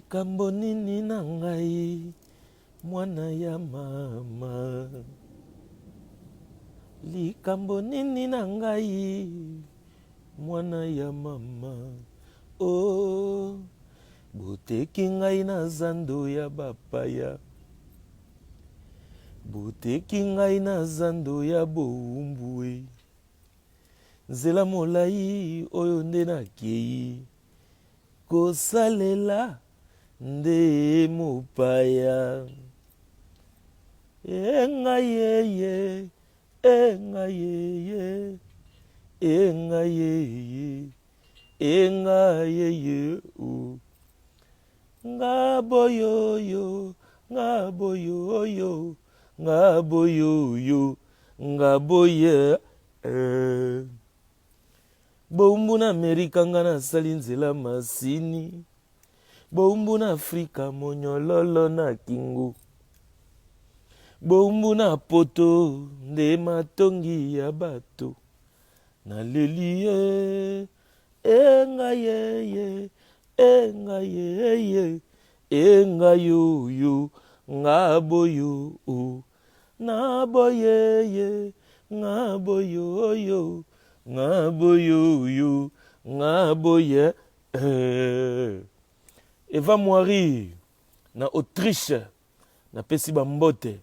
Likambo nini na ngai mwana ya mama, likambo nini na ngai mwana ya mama, oh, boteki ngai na zando ya bapaya, boteki ngai na zando ya bowumbu e. Nzela molayi oyo nde nakei kosalela nde mopaya. E ngai ye, e ngai ye, e ngai ye, e ngai ye o. Nga boyoyo, nga boyoyo, nga boyoyo, nga boye. Eh. Bowumbu na Amerika nga nasali nzela masini. Bowumbu na Afrika monyololo na kingu. Bowumbu na poto nde matongi ya bato. Naleli ye, e nga ye ye, e nga ye ye, e nga yo yo, nga boyo o. Na boye ye, nga boyo yo, nga boyo yo, nga boye eh. Eva Moiri na Autriche napesi ba mbote.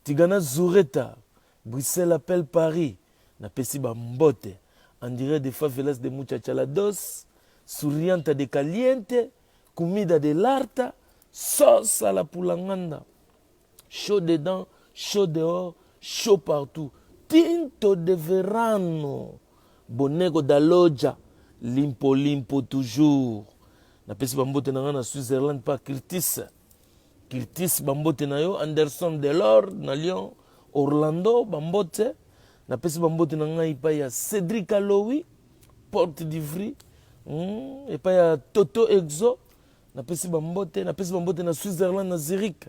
Tigana Zureta Bruxelles appelle Paris napesi ba mbote. En direct de favelas de Muchachalados, Sourianta de Caliente, Comida de l'Arta, sauce à la Pulanganda. Chaud dedans, chaud dehors, chaud partout. Tinto de verano, bonego da loja, limpo limpo toujours. Napesi bambote na ngai na Switzerland pa Curtis. Curtis bambote na yo, Anderson Delors na Lyon, Orlando bambote. Napesi bambote na ngai epai ya Cédric Alowi, Porte d'Ivry, epai ya Toto Exo. Napesi bambote, napesi bambote na Switzerland na Zurich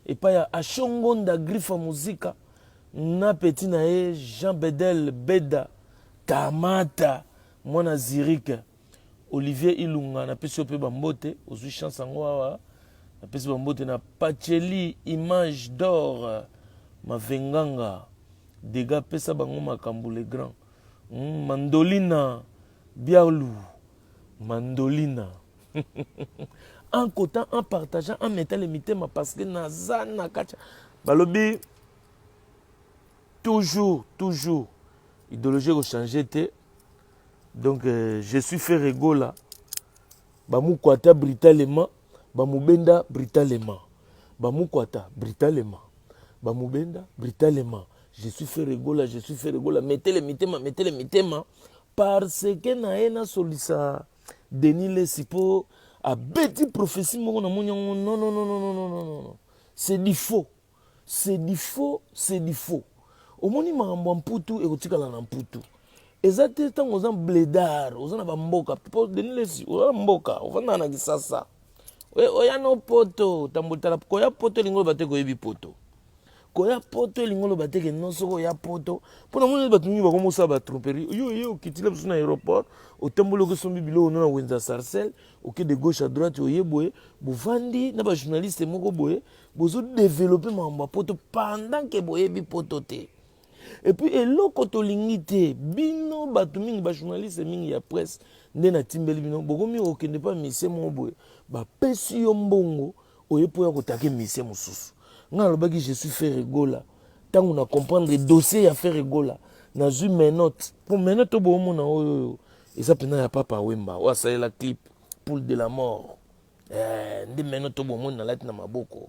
epai ya Ashongonda Grifa Muzika na petit na ye Jean Bedel Beda Kamata mwana Zurich. Olivier Ilunga napesi yo mpe bambote, ozwi chance yango awa. Napesi bambote na Pacheli Image d'Or Mavenganga Dega pesa bango makambo le grand Mandolina Bialu Mandolina en cotant, en partageant, en mettant les mitema parce que naza na kati balobi toujours toujours idéologie eko changer te. Donc je suis Ferre Gola bamukwata brutalement bamubenda brutalement bamukwata brutalement bamubenda brutalement. Je suis Ferre Gola, je suis Ferre Gola, mettez les mitema, mettez les mitema parce que na ye nasolisa Denis Lessi po abeti prophétie moko na moni yango non non non non non non non non, c'est du faux, c'est du faux, c'est du faux. Omoni makambo ya mputu ekotikala na mputu. Eza te ntango oza bledar, oza na bamboka po Denis Lessi oza na mboka, ofandaka na Kisasa, oya no poto, tambolitala koya poto elingi oloba te koyebi poto. Koya poto elingi oloba te ke non soki oya poto mpo na moni bato mingi bakomi kosala ba tromperie. Yo oye okitila biso na aéroport, otamboli okesombi biloko no na wenze ya Sarcelles, oke de gauche à droite, oye boye bovandi na ba journaliste moko boye bozo développer makambo ya poto pendant ke boyebi poto te. Et puis eloko tolingi te bino bato mingi ba journaliste mingi ya presse nde natimbeli bino bokomi kokende pa mise moko boye bapesi yo mbongo oye mpo ya kotake mise mosusu. Ngai nalobaki je suis Ferre Gola ntango na comprendre dossier ya Ferre Gola nazwi menotte mpo menotte oyo boomona oyo oyo eza mpena ya Papa Wemba oyo asalela clip Poule de la mort. Nde menotte oyo bomoni nalati na maboko.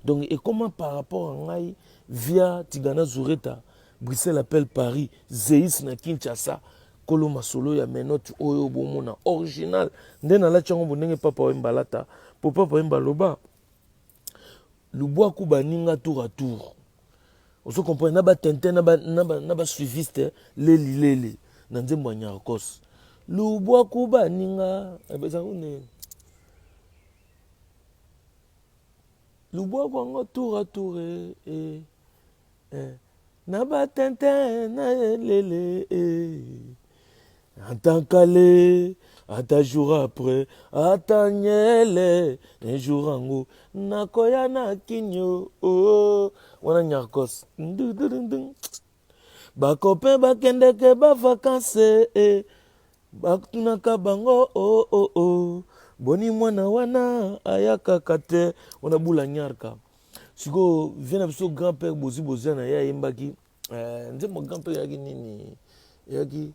Donc ekoma par rapport à ngai via Tigana Zureta Bruxelles appelle Paris Zeus na Kinshasa kolo masolo ya menotte oyo bomona original nde nalati yango bo ndenge Papa Wemba alata po Papa Wemba aloba lubwaku baninga tour à tour. Ozo comprendre na ba tintin na ba, na ba, na ba suiviste leli leli na nzembo ya Nyarkos lubwaku baninga eza nini lubwaku yango tour à tour eh, eh, eh. Na ba tintin na lele eh. Ata kale, ata jour après, ata nyele, un jour ango nakoya na kinyo. Oh, wana nyarkos. Ba copains bakendeke ba vacances eh. Batunaka bango oh, oh, oh. Boni mwana wana ayakaka te. Wana bula nyarka. Sikoyo vie na biso, grand père Bozi Bozia na ye ayembaki nzembo. Grand père eyaki nini? Eyaki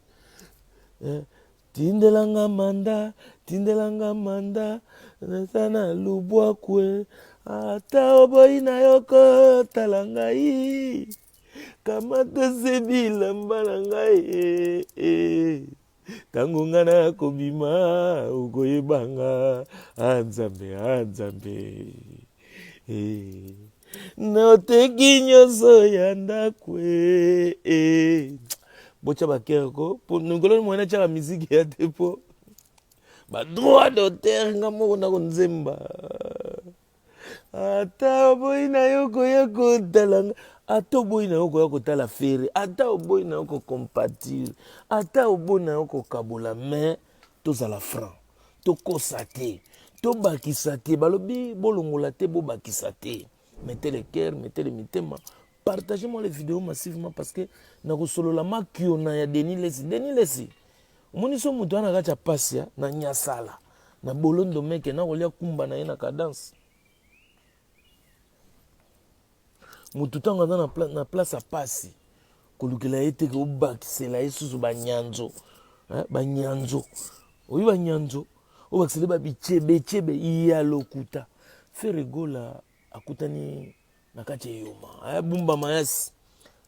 tindelanga manda, tindelanga manda, eza na lubwakwe, ata oboyi na yo kotala ngai, kamata se bilamba na ngai eh, eh. Ntango ngai na kobima, okoyebanga. A Nzambe, a Nzambe eh. Noteki nyonso ya ndako eh. Botya bakere ko po mikolo mwana atyaka miziki ya te mpo ba droit d'auteur. Nga moko na konzemba, ata oboyi na yo koya kotala nga, ata oboyi na yo koya kotala Ferre, ata oboyi na yo ko compatir, ata oboyi na yo kokabola, mais tozala franc, tokosa te, tobakisa te. Balobi bolongola te, bobakisa te. Mettez le cœur, mettez le mitema, partagez moi les vidéos massivement, parce que nakosolola makiona ya Denis Lesi. Denis Lesi, omoni so moto wana kati ya pasi na nyasala na bolondo meke nakolia kumba na ye na cadence. Motu ntango aza na place ya pasi, kolukela ye te ke obakisela ye susu banyanzo, banyanzo oyi, banyanzo obakisela ye babichebechebe ya lokuta. Ferre Gola akutani na kati ya eyoma aya bumba mayasi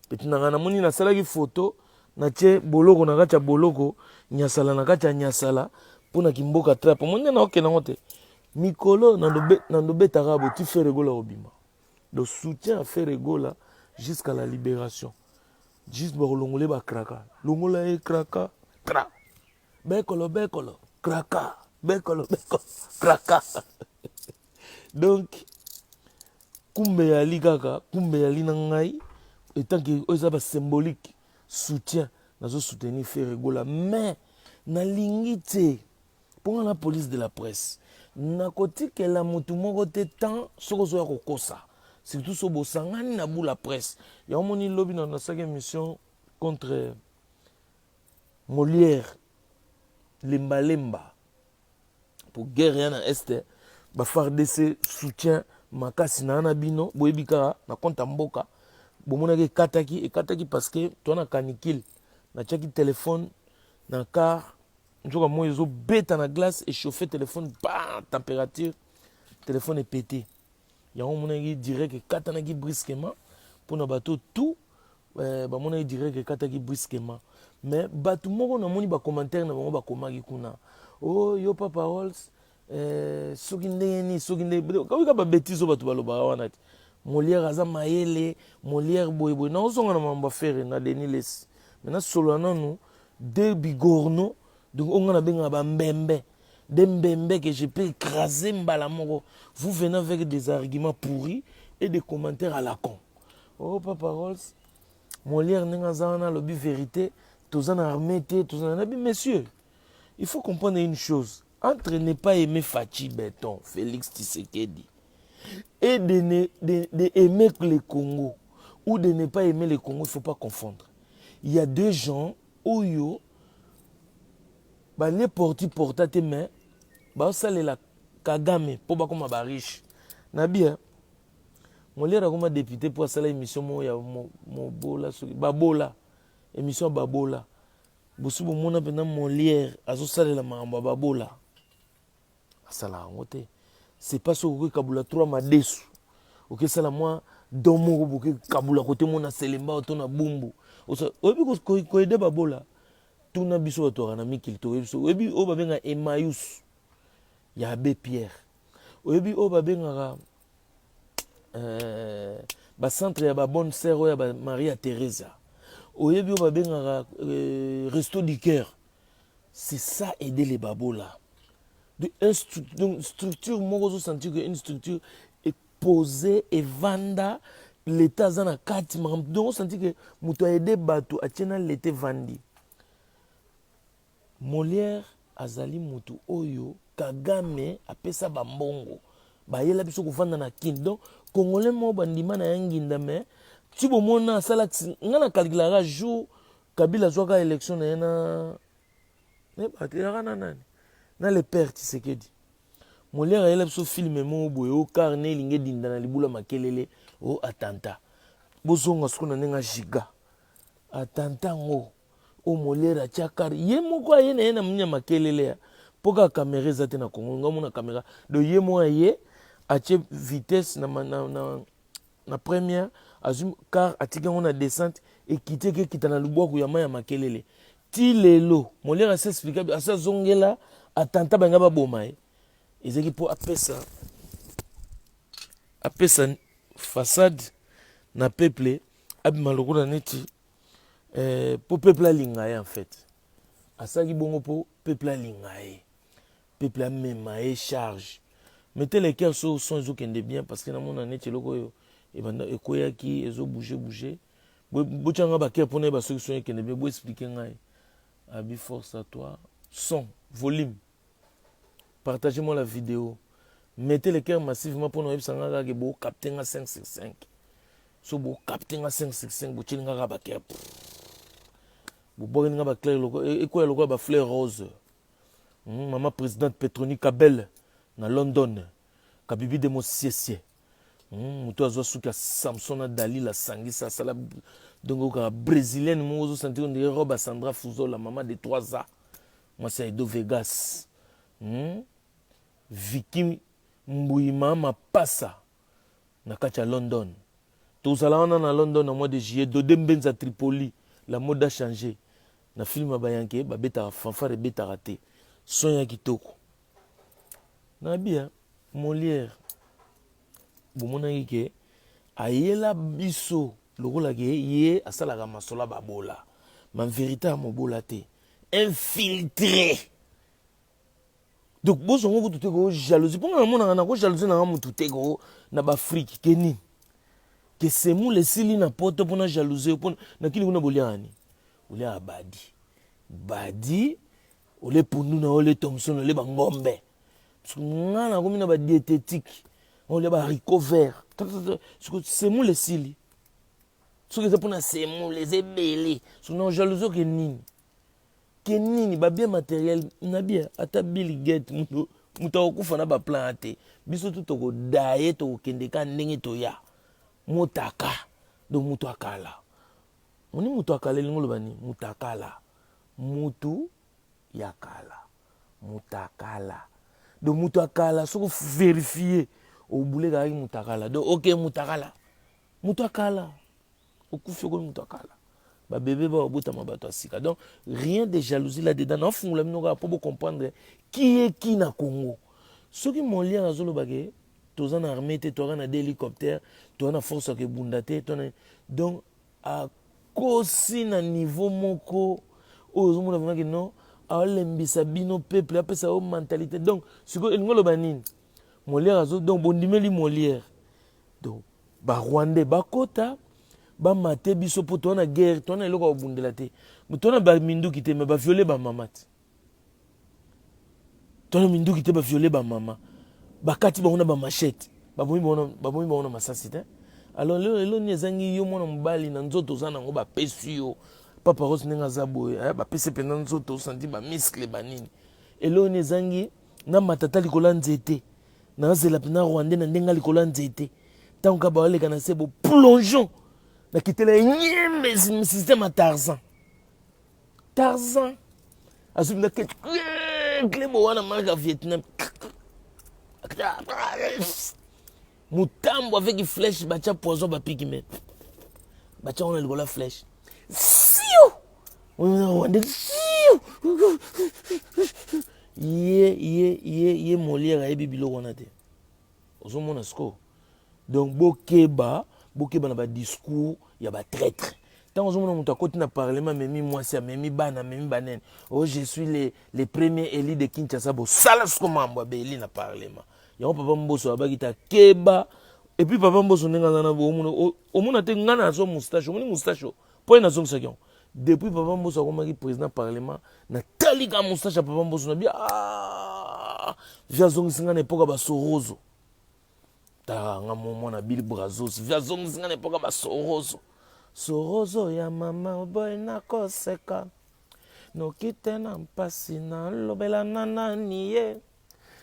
peti na ngai. Namoni nasalaki foto, natie boloko na kati ya boloko, nyasala na kati ya nyasala mpona kimboka trap. Omoni nde naokende yango te. Mikolo na ndobetaka bo ti Ferre Gola kobima. Donc soutien à Ferre Gola jusqu'à la libération, juste bakolongola ye bakraka, longola ye kraka kra, bekolo bekolo kraka, bekolo bekolo kraka. Donc kumbe yali kaka kumbe yali na ngai etant que oyo eza ba symbolique soutien, nazo soutenir Ferre Gola, mais nalingi te mpo nga na police de la presse nakotikela motu moko te tant soki ozoya kokosa, surtout so bosangani na bula presse. Yango moni lobi na nasalaki émission contre Molière lembalemba po guerre ya na Est. Ba FARDC, soutien makasi na na bino. Boyebi kaka na compte ya mboka, bomonaki ekataki, ekataki parce que toa na canicule. Natiaki telefone na car, nzoka moi ezobeta na glace, echauffe telefone, ba température telefone epete. Yango omonaki direct ekatanaki brusquement. Mpona bato tout bamonaki direct ekataki brusquement, mais bato moko namoni ba commentaire na bango bakomaki kuna: "O oh, yo Papa Rolls, soki ndenge nini, soki ndenge kawika." Ba bêtises oyo bato balobaka wana te. Molière aza mayele, Molière boyeboye. Naozonga na mambo affaire na Denis Lesi, mais nasolola nanu de bigorno. Donc oyo nga nabengaka bambembe, des mbembe que je peux écraser mbala moko. Vous venez avec des arguments pourris et des commentaires à la con: "Oh Papa Rolls, Molière ndenge aza wana alobi vérité, toza na armée te, toza na nabi." Monsieur, il faut comprendre une chose: entre ne pas aimer Fatshi Béton, Félix Tshisekedi, et de, ne, de aimer le Congo ou de ne pas aimer le Congo, il faut pas confondre. Il y a deux gens oyo balie porti porta te, mais baosalela Kagame mpo bakóma ba riche na bia. Molière akóma député mpo asala émission moko ya mobola, soki babola, émission ya babola. Bosi bomona mpenza Molière azosalela makambo ya babola? Asala yango te. C'est pas soki okoki kabula trois madesu, okesala mwa don moko, boke kabula kote mona Selemba to na Bumbu. Oyebi koyede babola? Tuna biso bato yaka na mikili, toyebi biso. Oyebi oyo babengaka Emmaüs ya abbé Pierre? Oyebi oyo babengaka ba centre ya ba bonne sœur oyo ya ba Maria Teresa? Oyebi oyo babengaka Resto du Cœur? C'est ça, aider les babola. Donc structure moko ozosentir que une structure eposé, evanda, l'État aza na kati makambo. Donc osentir que moto aide bato, atie na l'État, evandi. Molière azali mutu oyo Kagame apesa ba mbongo bayela biso kovanda na kin donc congolais moko bandima na ya nginda mais ti bomona asala nga na calculaka jour Kabila azwaka élection na ye na nayebaka na nani na le père Tshisekedi. Molière ayela biso film moko boye o car ne elingi edinda na libula makelele o attentat. Bozonga sikoyo na ndenge ya giga attentat yango oyo Molière atia car ye moko aye na ye na mini ya makelele ya mpo kaka kamera eza te na Congo nga mona kamera donc ye moko aye atie vitesse na, na, na, na première azwi car atiki yango na descente ekiti eke ekita na lubwaku ya mai ya makelele ti lelo Molière asi explika asi azongela attentat balinga baboma ye ezalaki mpo apesa apesa façade na peuple abima lokola neti mpo peuple alinga ye. En fait asalaki bongo mpo peuple alinga ye, peuple amema ye charge. Mettez le cœur so son ezokende bien, parce que namona neti eloko oyo ebanda ekweyaki ezobouge bouge. Botyanga bacœur mpona yeba soki son ekende bien. Boexpliquer ngai abi force à toi. Son volume, partagez-moi la vidéo, mettez le cœur massivement mpona oyebisa nga kaka bocapte nga 5 sur 5. So bocapte nga 5 sur 5, botyeli nga kaka bacœur, bobwakeli nga bacœur ekwea lokola bafleur rose. Mama présidente Petroni Kabel na London, Kabibi de Mosiesie, moto azwa suki ya Samson na Dalila asangisa asala donc okaka brésilienne moko ozosentir on dirait robe ya Sandra Fuzola, mama de 3 ans, mwasi ya Edo Vegas, Viki Mbuyima Mapasa na kati ya London. Tozala wana na London na mois de juillet. Dode Mbenza Tripoli, la mode a changé na film ya bayanke babetaka fanfare ebetaka te. Son ya kitoko na bia Molière bomonaki ke ayela biso lokola ke ye asalaka masolo babola ma vérité ya mobola te, infiltré. Donc bozongo kutu te ko jalousie mpo nga namonaka na ko jalousie nanga mutu te ko na baafrike ke nini ke semoule esili na poto mpona jalousie mpo na kili kuna boliaka nini, boliaka badi badi ole pundu na ole Thomson ole bangombe, parce que nga nakomi na badiététique olia baharicot vert. Siko semoule esili, soki eza mpona semoule eza ebele, soki na jalousie oke nini ke nini babien matériel na bien. Ata Bill Gates moto moto akokufa na baplan te. Biso tu tokodaye tokokende ka ndenge toya motaka. Donc moto akala moni moto akala elingi oloba nini? Moto akala, mutu ya kala, moto akala. Donc moto akala soki verifie obule kakaki moto akala. Donc ok, moto akala, moto akala okufi okomi moto akala, babebe babotama bato ya sika. Donc rien de jalousie là dedans. Naofungola bino kaka mpo bocomprendre qui est qui na Congo. Soki Molière azoloba ke toza na armée te, toyaka na de hélicoptère, toza na force ya kebunda te, donc akosi na niveau moko oyo ozomona vraiment ke non, aolembisa bino peuple, apesa yo mentalité. Donc sikoyo elingi oloba nini? Molière azo donc bondimeli Molière, donc barwandais bakota bamate biso mpo toza na guerre, toza na eloko ya kobundela te, toza na baminduki te, me baviole bamama te. Toza na minduki te, baviole bamama, bakati bango na bamachete, babomi bango na masasi te. Alors lelo lelo nini ezangi yo mwana mobali na nzoto oza nango? Bapesi yo papa Rose ndenge aza boye, bapesi mpenza nzoto osanti bamuscle banini. Eloko nini ezangi na matata likolo ya nzete, nazela mpenza rwandais na ndenge likolo ya nzete, ntango kaka baoleka na se bo plongeon nakitela ye nyembe, système ya Tarzan. Tarzan azwi mpenza clebo wana marque ya Vietnam, motambo avec flèche, batya poison, bapiki me batya wana likolo ya flèche, siu rwandais siu ye ye ye ye. Molière ayebi biloko wana te. Ozomona sikoyo. Donc bokeba, bokeba na badiscours ya batraître. Ntango ozomona moto akoti na parlement, amemi mwasi, amemi bana, amemi banene, oh, je suis le premier élu de Kinshasa. Bosala siko mambo ya baélu na parlement yango. Papa Mboso abaki ta keba. Et puis papa Mboso ndenge aza na omona te, ngai nazwa moustache, omoni moustache mpo ye nazongisaki yango. Depuis papa Mboso akomaki président parlement, natali ka moustache ya papa Mboso, na bi ah, vi azongisi nga na epoka basorozo. Talaka nga mo mwana Bill Brazos, vi azongisi nga na epoka basorozo. Sorozo ya mama boy, nakoseka noki te na mpasi, nalobela na nani ye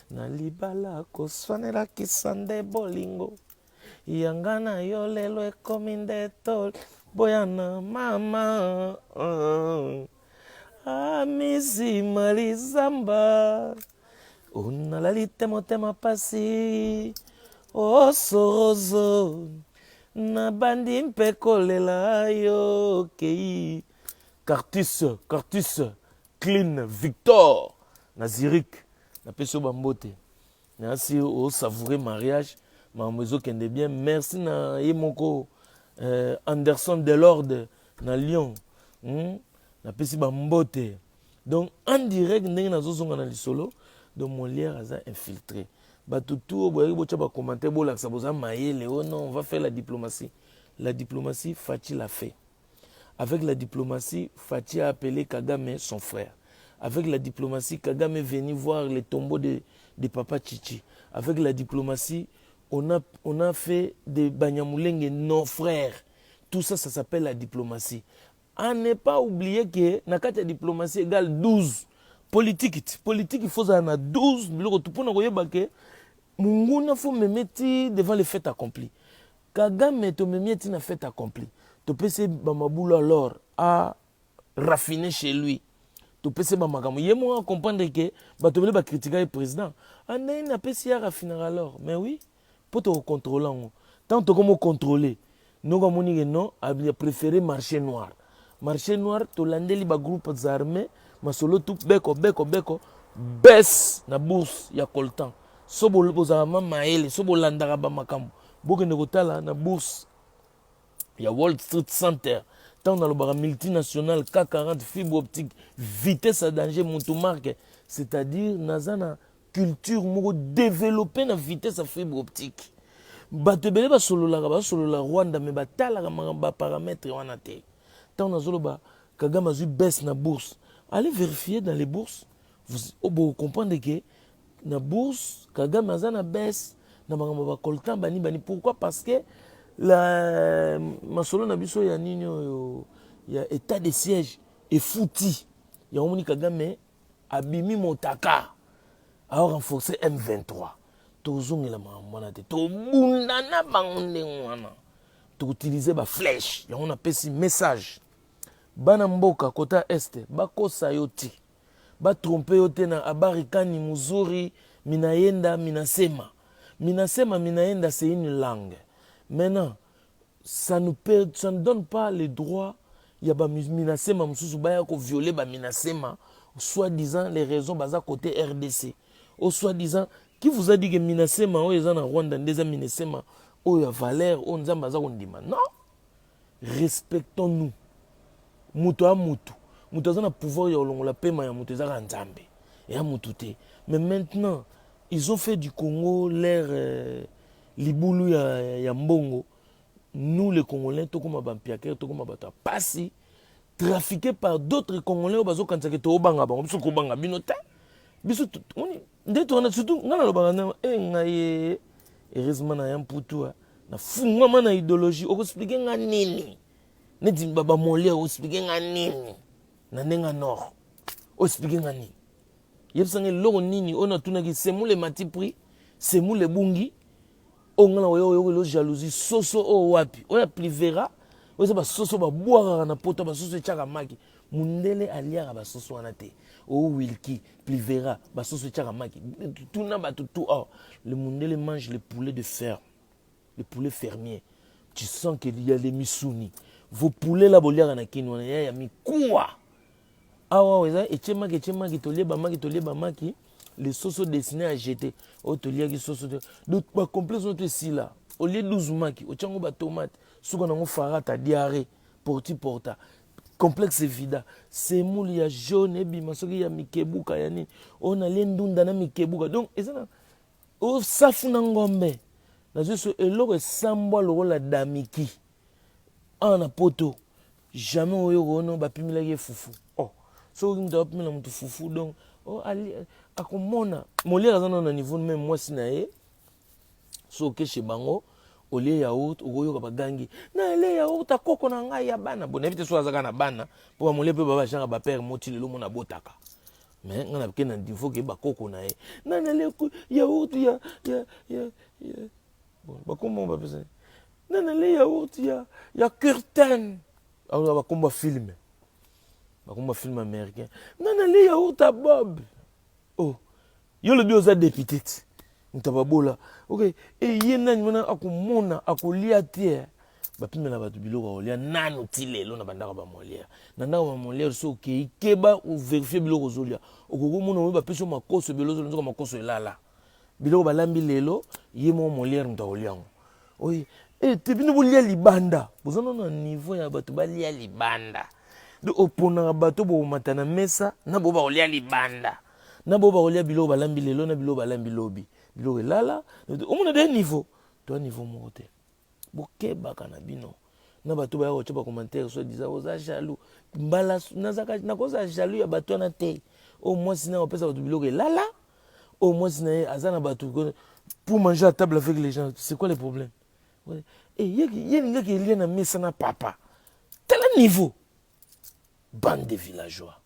na libala, koswanelakisa nde bolingo yanga na yo lelo ekomi nde to boyana mama amizima lizamba onalali te motema pasi osorozo nabandi mpe kolela yo kei Cartus Cartus Clean Victor na Zurich, napesi yo bambote. Nasi osavoure mariage, makambo ezokende bien. Merci na ye moko Anderson Delorde na Lyon, Napesi bambote. Donc en direct, ndenge nazozonga na lisolo, donc Molière aza infiltré. Bato tu oyo boyaki botya bacommentaire, bolakisa boza mayele. Oh non, on va faire la diplomatie. La diplomatie, Fatshi l'a fait. Avec la diplomatie, Fatshi a appelé Kagame son frère. Avec la diplomatie, Kagame est venu voir les tombeaux de Papa Chichi. Avec la diplomatie, on a fait des Banyamulenge nos frères. Tout ça, ça s'appelle la diplomatie. À ne pas oublier que na kati ya diplomatie égale 12. Politique, politique, il faut ça na 12 biloko tout pona koyeba ke munguna faut me ti devant les faits accomplis. Kagame tomemi ti na fait accompli. Topesi bamabulu, alors a raffiné chez lui. Topesi bamakambo ye moko acomprendre ke bato ebele bakritika ye président andenge napesi ye araffinaka alors. Mais oui, mpo tokocontrôle yango, tant tokomo contrôler noko amoni ke non, préféré marché noir. Marché noir, tolandeli bagroupes armés, masolo tu beko beko beko, baisse na bourse ya coltan. So bozala ma mayele, so bolandaka bamakambo, bokende kotala na bourse ya Wall Street Center. Ntango nalobaka multinational K40, fibre optique, vitesse ya danger, motu marque, c'est-à-dire naza na culture moko développé na vitesse ya fibre optique. Bato ebele basololaka, basolola Rwanda, me batalaka makambo baparamètre wana te. Ntango nazoloba Kagame azwi baisse na bourse, allez vérifier dans les bourses, vous comprendre que na bourse Kagame aza na baisse na makambo bacoltan bani bani. Pourquoi? Parce que la masolo na biso ya nini oyo ya état de siège efuti yango. Moni Kagame abimi motaka, arenforcer M23. Tozongela makambo wana te, tobunda na bango ndenge wana, toutilize baflèche. Yango napesi message, bana mboka kota Est, bakosa yo te, batrompe yo te na habari kani muzuri, minaenda minasema minasema minaenda, c'est une langue. Maintenant, ça ne donne pas le droit ya baminasema mosusu baya koviole baminasema, soi-disant les raisons baza côté RDC o soi-disant. Qui vous a dit que minasema oyo eza na Rwanda nde eza minasema oyo ya valeur, oyo Nzambe aza kondima? Non, respectons-nous. Moto ya motu, moto aza na pouvoir ya kolongola pema ya moto ezaka Nzambe, eya motu te. Mais maintenant, ils ont fait du Congo leur libulu ya mbongo. Nous les Congolais, tokóma bampiakere, tokóma bato ya pasi, trafiqué par d'autres Congolais oyo bazokanisaka toobanga bango. Biso kobanga bino te. Biso nde towana, surtout ngai nalobaka na e ngai ye, heureusement na ya mputu nafungwama na idéologie. Okoexpliquer nga nini neti bamolière? Oexpliquer nga nini na ndenge ya nord? Oexpliquer nga nini? Yebisanga eloko nini oyo natunaki. Semoule emati prix, semoule ebungi. Oyo nga na oyo oyokeli jalousie. Soso oyo wapi? Oyo ya plivera, oyo eza basoso babwakaka na poto, basoso etiaka maki. Mundele aliaka basoso wana te. Oyo wilki plivera, basoso etiaka maki, tuna bato tu. Or le mundele mange le poulet de ferme, le poulet fermier. Tu sens qu'il y a les misuni. Vos poulets là boliaka na kini wana ya mikuwa. Awa awa eza etie maki, etie maki, tolie bamaki, tolie bamaki, les soso destiné à jeter. Oyo toliaki soso te. Donc bacomplexe wana to esila. Olie 12 maki, otiango batomate, suka nango farata, diarrhée, porti porta, complexe vida. Semoule ya jaune ebima soki ya mikebuka ya nini, oyo nalie ndunda na mikebuka. Donc eza na osafu na ngombe, nazwi so eloko esambwa lokola damiki awa na poto. Jamais oyoka ono bapimelaki ye fufu. Oh, soki moto apimela moto fufu, donc oh, akomona Molière aza nano na niveau même mwasi na ye. So oke chez bango, olie yaourt, okoyoka bagangi na ele yaourt akoko na ngai ya bana. Bo nayebi te so azaka na bana, mpo bamolie mpe baba genre bapere moti lelo mona abotaka. Mais ngai nake na niveau ke bakoko na ye nani ale yaourt ya bon, bakombo bapesa nani ale yaourt ya curtain, awa bakombo film, bakombo film américain, nani ale yaourt ya Bob. Oh, yo lobi oza député ti moto ababola. Ok, e ye nani wana akomona akolia te? Bapimela bato biloko ya kolia nanu ti lelo na bandako ya bamoliere. Na ndako ya bamoliere, so okei, keba, ovérifier biloko ozolia. Okoki omona oyo bapesi yo makoso ebele, ozolia, nzoka makoso elala, biloko balambi lelo. Ye moko Moliere moto akolia yango oye e te. Bino bolia libanda, boza nano na niveau ya bato balia libanda. Donc oponaka bato bokomata na mesa na bo bakolia libanda, na bo bakolia biloko balambi lelo na biloko balambi lobi, biloko elala. Omona de niveau toa niveau moko te. Bokebaka na bino na bato baya kotya bacommentaire soit disant oza jaloux. Mbala nakozala jaloux ya bato wana te. Oyo mwasi na opesa bato biloko elala, oyo mwasi na ye aza na bato pour manger à table avec les gens, c'est quoi le problème? Eh, ye lingaki elia na mesa na papa. Tala niveau, bande de villageois,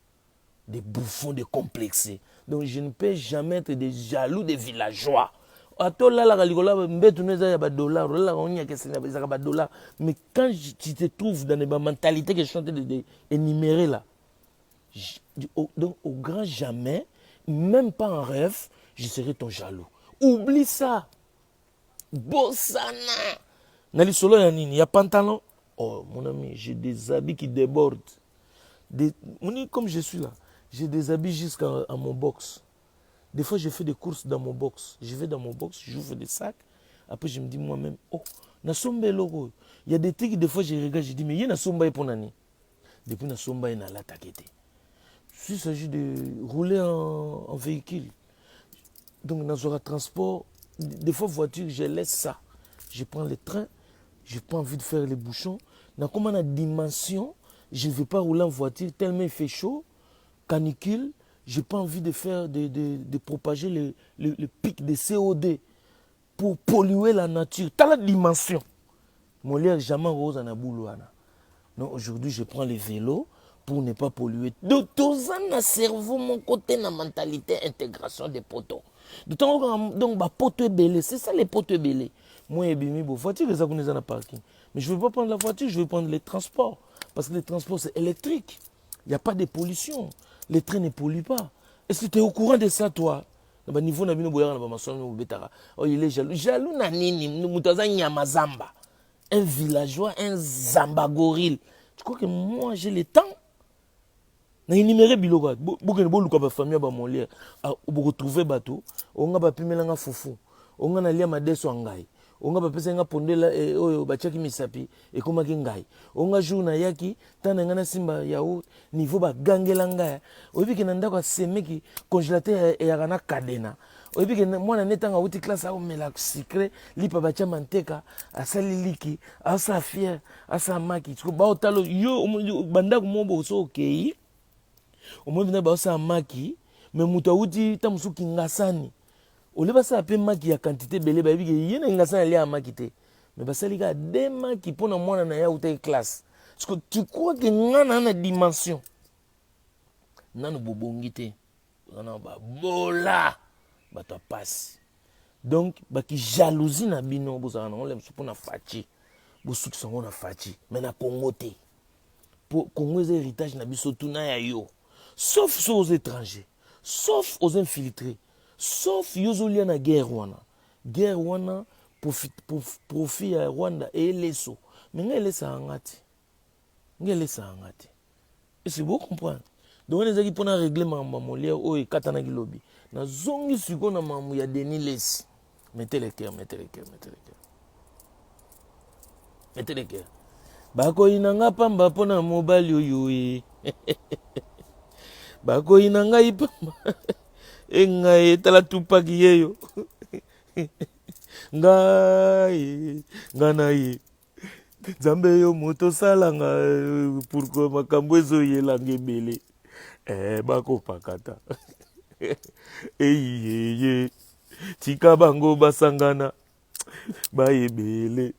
des bouffons, des complexés. Donc je ne peux jamais être des jaloux des villageois. Ata olalaka likolo ya mbeto no eza ya badollar, olalaka onyakeseni ezalaka badollar, mais quand tu te trouves dans des mentalités que je suis en train de énumérer là, donc au grand jamais, même pas en rêve, je serai ton jaloux. Oublie ça, bosana na lisolo ya nini ya pantalon. Oh mon ami, j'ai des habits qui débordent comme je suis là, j'ai des habits jusqu'à mon box. Des fois, je fais des courses dans mon box. Je vais dans mon box, j'ouvre des sacs. Après, je me dis moi-même, oh, nasomba eloko. Il y a des trucs, des fois, je regarde, je dis, mais il y a nasomba pour nani. Depuis nasomba, il y a la. S'il s'agit de rouler en véhicule, donc dans un transport, des fois voiture, je laisse ça. Je prends le train, je n'ai pas envie de faire les bouchons. Dans comment la dimension, je ne vais pas rouler en voiture tellement il fait chaud, canicule, j'ai pas envie de faire, de propager le pic de CO2 pour polluer la nature. T'as la dimension. Molière, jamais rose en wana. Non, aujourd'hui, je prends les vélos pour ne pas polluer. De toza na cerveau, mon côté, na mentalité, intégration des poteaux. Donc, bah, poto ebele, c'est ça les poteaux ebele. Moi, ebimi, bon, voiture, les dans le parking. Mais je ne veux pas prendre la voiture, je veux prendre les transports. Parce que les transports, c'est électrique. Il n'y a pas de pollution. Les trains ne polluent pas. Est-ce que tu es au courant de ça, toi? Na baniveau na bino boyaka na bamasolo bobetaka, oh, il est jaloux. Jaloux na nini? Moto aza nyama zamba, un villageois, un zamba gorille. Tu crois que moi, j'ai le temps na énumérer biloko? Bokende boluka bafamille ya bamolière, bokotrouver bato onga bapimelanga fufu, onga nalia madeso ya ngai, onga bapesaki nga pondela oyo batiaki misapi ekomaki ngai, onga jour nayaki ntango na ngai nasimba yaourt, niveau bagangela ngai. Oyebi ke na ndako asemeki congélateur eyaka na kadena. Oyebi ke mwana ne ntango awuti classe aomela sucré, lipa batia manteka, asali liki, asala fier, asala maki. Baotala yo bandako moko boso okei, omoni mpena baosala maki, mais moto awuti ta mosusu Kingasani, ole basala mpe maki ya quantité ebele. Bayebi ke ye na Kingasani aliaka maki te, mais basali kaka de maki mpo na mwana na ye awutaki classe. Parce que tu crois que nga na dimension nanu bobongi te, oza na babola, bato ya pasi. Donc baki jalousie na bino bozalaka nango le mosusu mpo na Fatshi, bosukisa yango na Fatshi, mais na Congo te, po Congo eza héritage na biso tuna ya yo. Sauf soki oza étranger, sauf oza infiltré, sauf yo ozolia na guerre wana. Guerre wana, profit ya Rwanda eyeleso, mais ngai elesaka nga te, ngai elesaka nga te. Est-ce que bocomprendre? Donc wana ezalaki mpona régler makambo ya Molière oyo ekatanaki lobi. Nazongi sikoyo na makambo ya Denis Lesi. Mettez le cœur, mettez le cœur, mettez le cœur, mettez le cœur. Bakoyina nga pamba mpona mobali oyo e, bakoyina ngai pamba e, ngai etala tupaki yeyo ngai, ngai na ye. Nzambe yo moto osalanga eh, pourquoi makambo ezoyelanga ebele eh, bakopakata eyiyeye tika bango basangana bayebele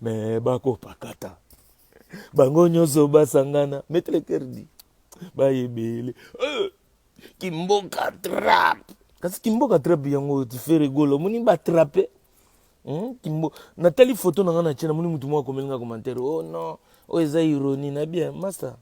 me bakopakata bango nyonso basangana metre kerdi bayebele eh, kimboka trap kasi kimboka trap yango Ferre Gola omoni batrape. Kimbo natali photo na nga na tie, namoni mutu moko akomeli nga commentaire: "Oh non, oyo eza ironie." Na bien, master,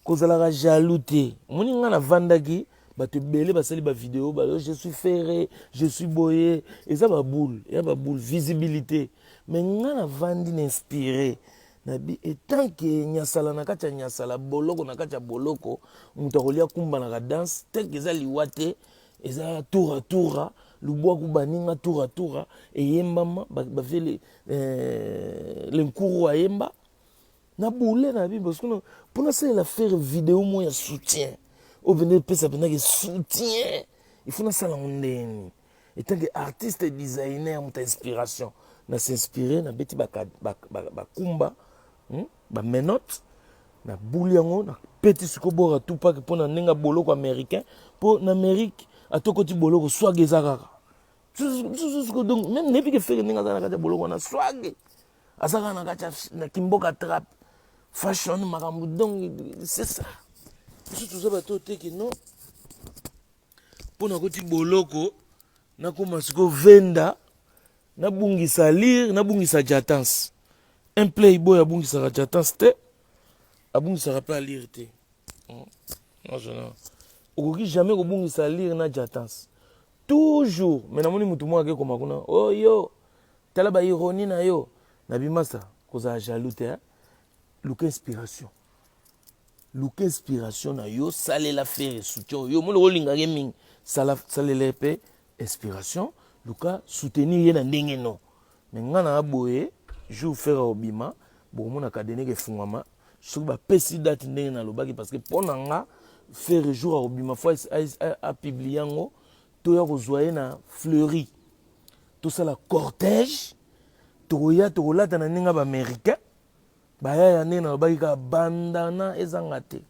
kozalaka jaloux te. Omoni nga navandaki, bato ebele basali bavideo ba "Je suis Ferre, je suis boye". Eza baboule ya baboule, visibilité. Mais nga navandi na inspiré nabi etant que nyasala na kati ya nyasala, boloko na kati ya boloko, moto akolia kumba na kadance tel que eza liwa te, eza tour tour lubwaku baninga tour tour eyembama bavele eh, lenkuru ayemba na bule na bi parce que mpo nasalela Ferre video moko ya soutien oyo mpenza epesa mpenzake soutien, il faut nasala yango ndeni etant que artiste designer, moto inspiration. Na s'inspire, nabeti bakumba, bamenote, nabuli yango, napeti sikoyo bora Tupac mpo na ndenge ya boloko américain, mpo na Amérique atokoti boloko, swag eza kaka. Donc même nayebi ke Ferre ndenge aza na kati ya boloko wana, swag aza kaka na kati na kimboka trap fashion makambo. Donc c'est ça, biso toza bato teke non mpo nakoti boloko, nakóma sikoyo venda, nabungisa lire, nabungisa jatance. Un playboy abungisaka jatance te, abungisaka mpe alire te. Okoki jamais kobungisa lire na jatance toujours. Mais namoni mutu moko akekoma kuna: "Oyo oh, tala baironie na yo." Nabimasa kozala jaloux te. Luka inspiration, luka inspiration na yo, salela Ferre soutien. Yo moni olingaki mingi, salela mpe inspiration, luka soutenir ye na ndenge no. Me nga na boye, jour Ferre obima, bokomona kadeneke efungwama soki bapesi date ndenge nalobaki, parce que mpo na nga Ferre jour akobima, fo apublie yango, toya kozwa ye na Fleury, tosala cortège, tokoya tokolata na ndenge ya baaméricain bayaya, ndenge nalobaki kaka bandana ezanga te,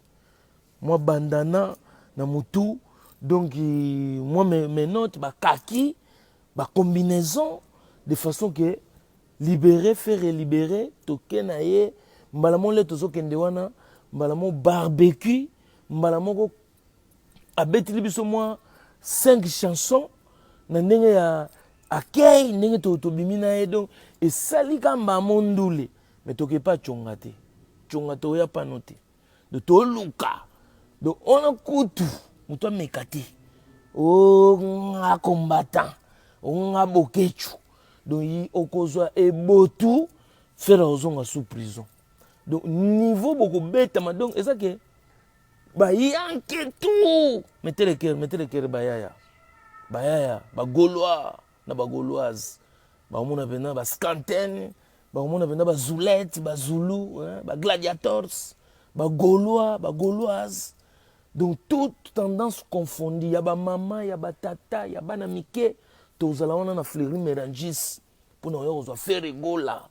mwa bandana na motu, donc mwa menote, bakaki, bacombinaison, de façon que libéré, Ferre libéré, toke na ye mbala moko. Nde tozokende wana, mbala moko barbecue, mbala moko abetili biso mwa 5 chansons na ndenge ya akei, ndenge tobimi na ye. Donc esali ka mbamo ndule, me tokepa tionga te, tionga toya pano te. Donc toluka, donc wana kutu moto ameka te onga combattant, onga bokecu. Donc okozwa ebotu, Ferre ozonga sous prison. Donc niveau bokobetama, donc eza ke bayanke tout, mettez le cœur, mettez le cœur. Bayaya, bayaya, bagaulois na bagauloise bakomona mpena bascantene, bakomona mpena bazoulette, bazulu, bagladiators, bagaulois, bagauloise, donc toute tendance confondue, ya bamama, ya batata, ya bana mike. Tozala wana na Fleury Mérangis mpona oya kozwa Ferre Gola,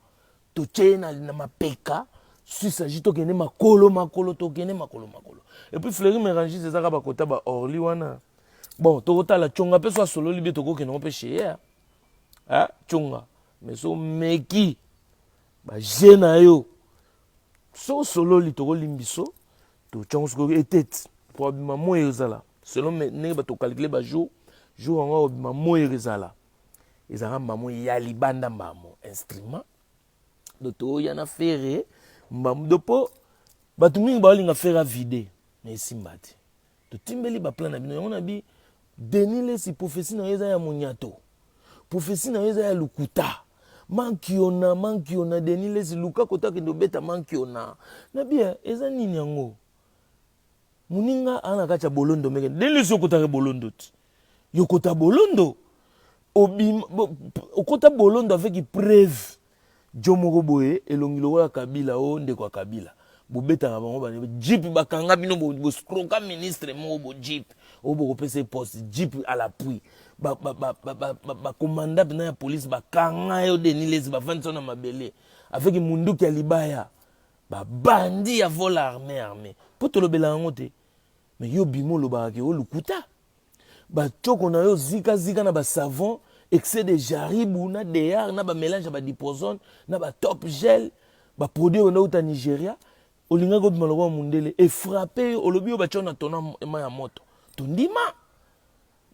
totie na mapeka. Si s'agit tokende makolo makolo, tokende makolo makolo. Et puis Fleury Mérangis ezaka bakota baorli wana. Bon, tokotala tionga mpe so asololi bie, tokokende ngo mpe chez ye tionga. Mais so meki baje na yo, so osololi, tokolimbi so totyango sikoyo etete po abima moi ezala selon ndenge bato calcule bajour. Jour yango akobima, moi ezala, ezalaka mbamo ya libanda, mbamo instrument. Donc toya na Ferre mbamo do, mpo bato mingi baolinga Ferre avide, mais esimba te. Totimbeli baplan na bino yango na bi Denis Lesi. Prophétie na yo eza ya monyato, prophétie na yo eza ya lukuta. Mankiona, mankiona, Denis Lesi, luka kota kende obeta mankiona na bia. Eza nini yango? Moninga aa na kati ya bolondo meke. Denis Lesi, okotaka bolondo ti yokota bolondo, obima, okota bolondo avec preuve. Jo moko boye, elongi lokola Kabila, o ndeko ya Kabila, bobetaka bango ba jeep, bakanga bino, boscroka ministre moko bo jeep oyo bokopesa ye poste, jeep à l'appui, bakomanda mpena ya police bakanga yo. Denis Lesi, bafandisa na mabele. Avec munduki ya libaya, babandi ya vol armé armé, mpo tolobela yango te. Mais yo bima, olobaka ke olukuta batioko na yo zikazika na basavon, excès de jaribu na deyar na bamélange ya badiprosone na batop gel, baproduit oyo nauta Nigeria. Olingaki obima lokola mundele, efrappe yo, olobi oyo batio na tona ma ya moto. Tondima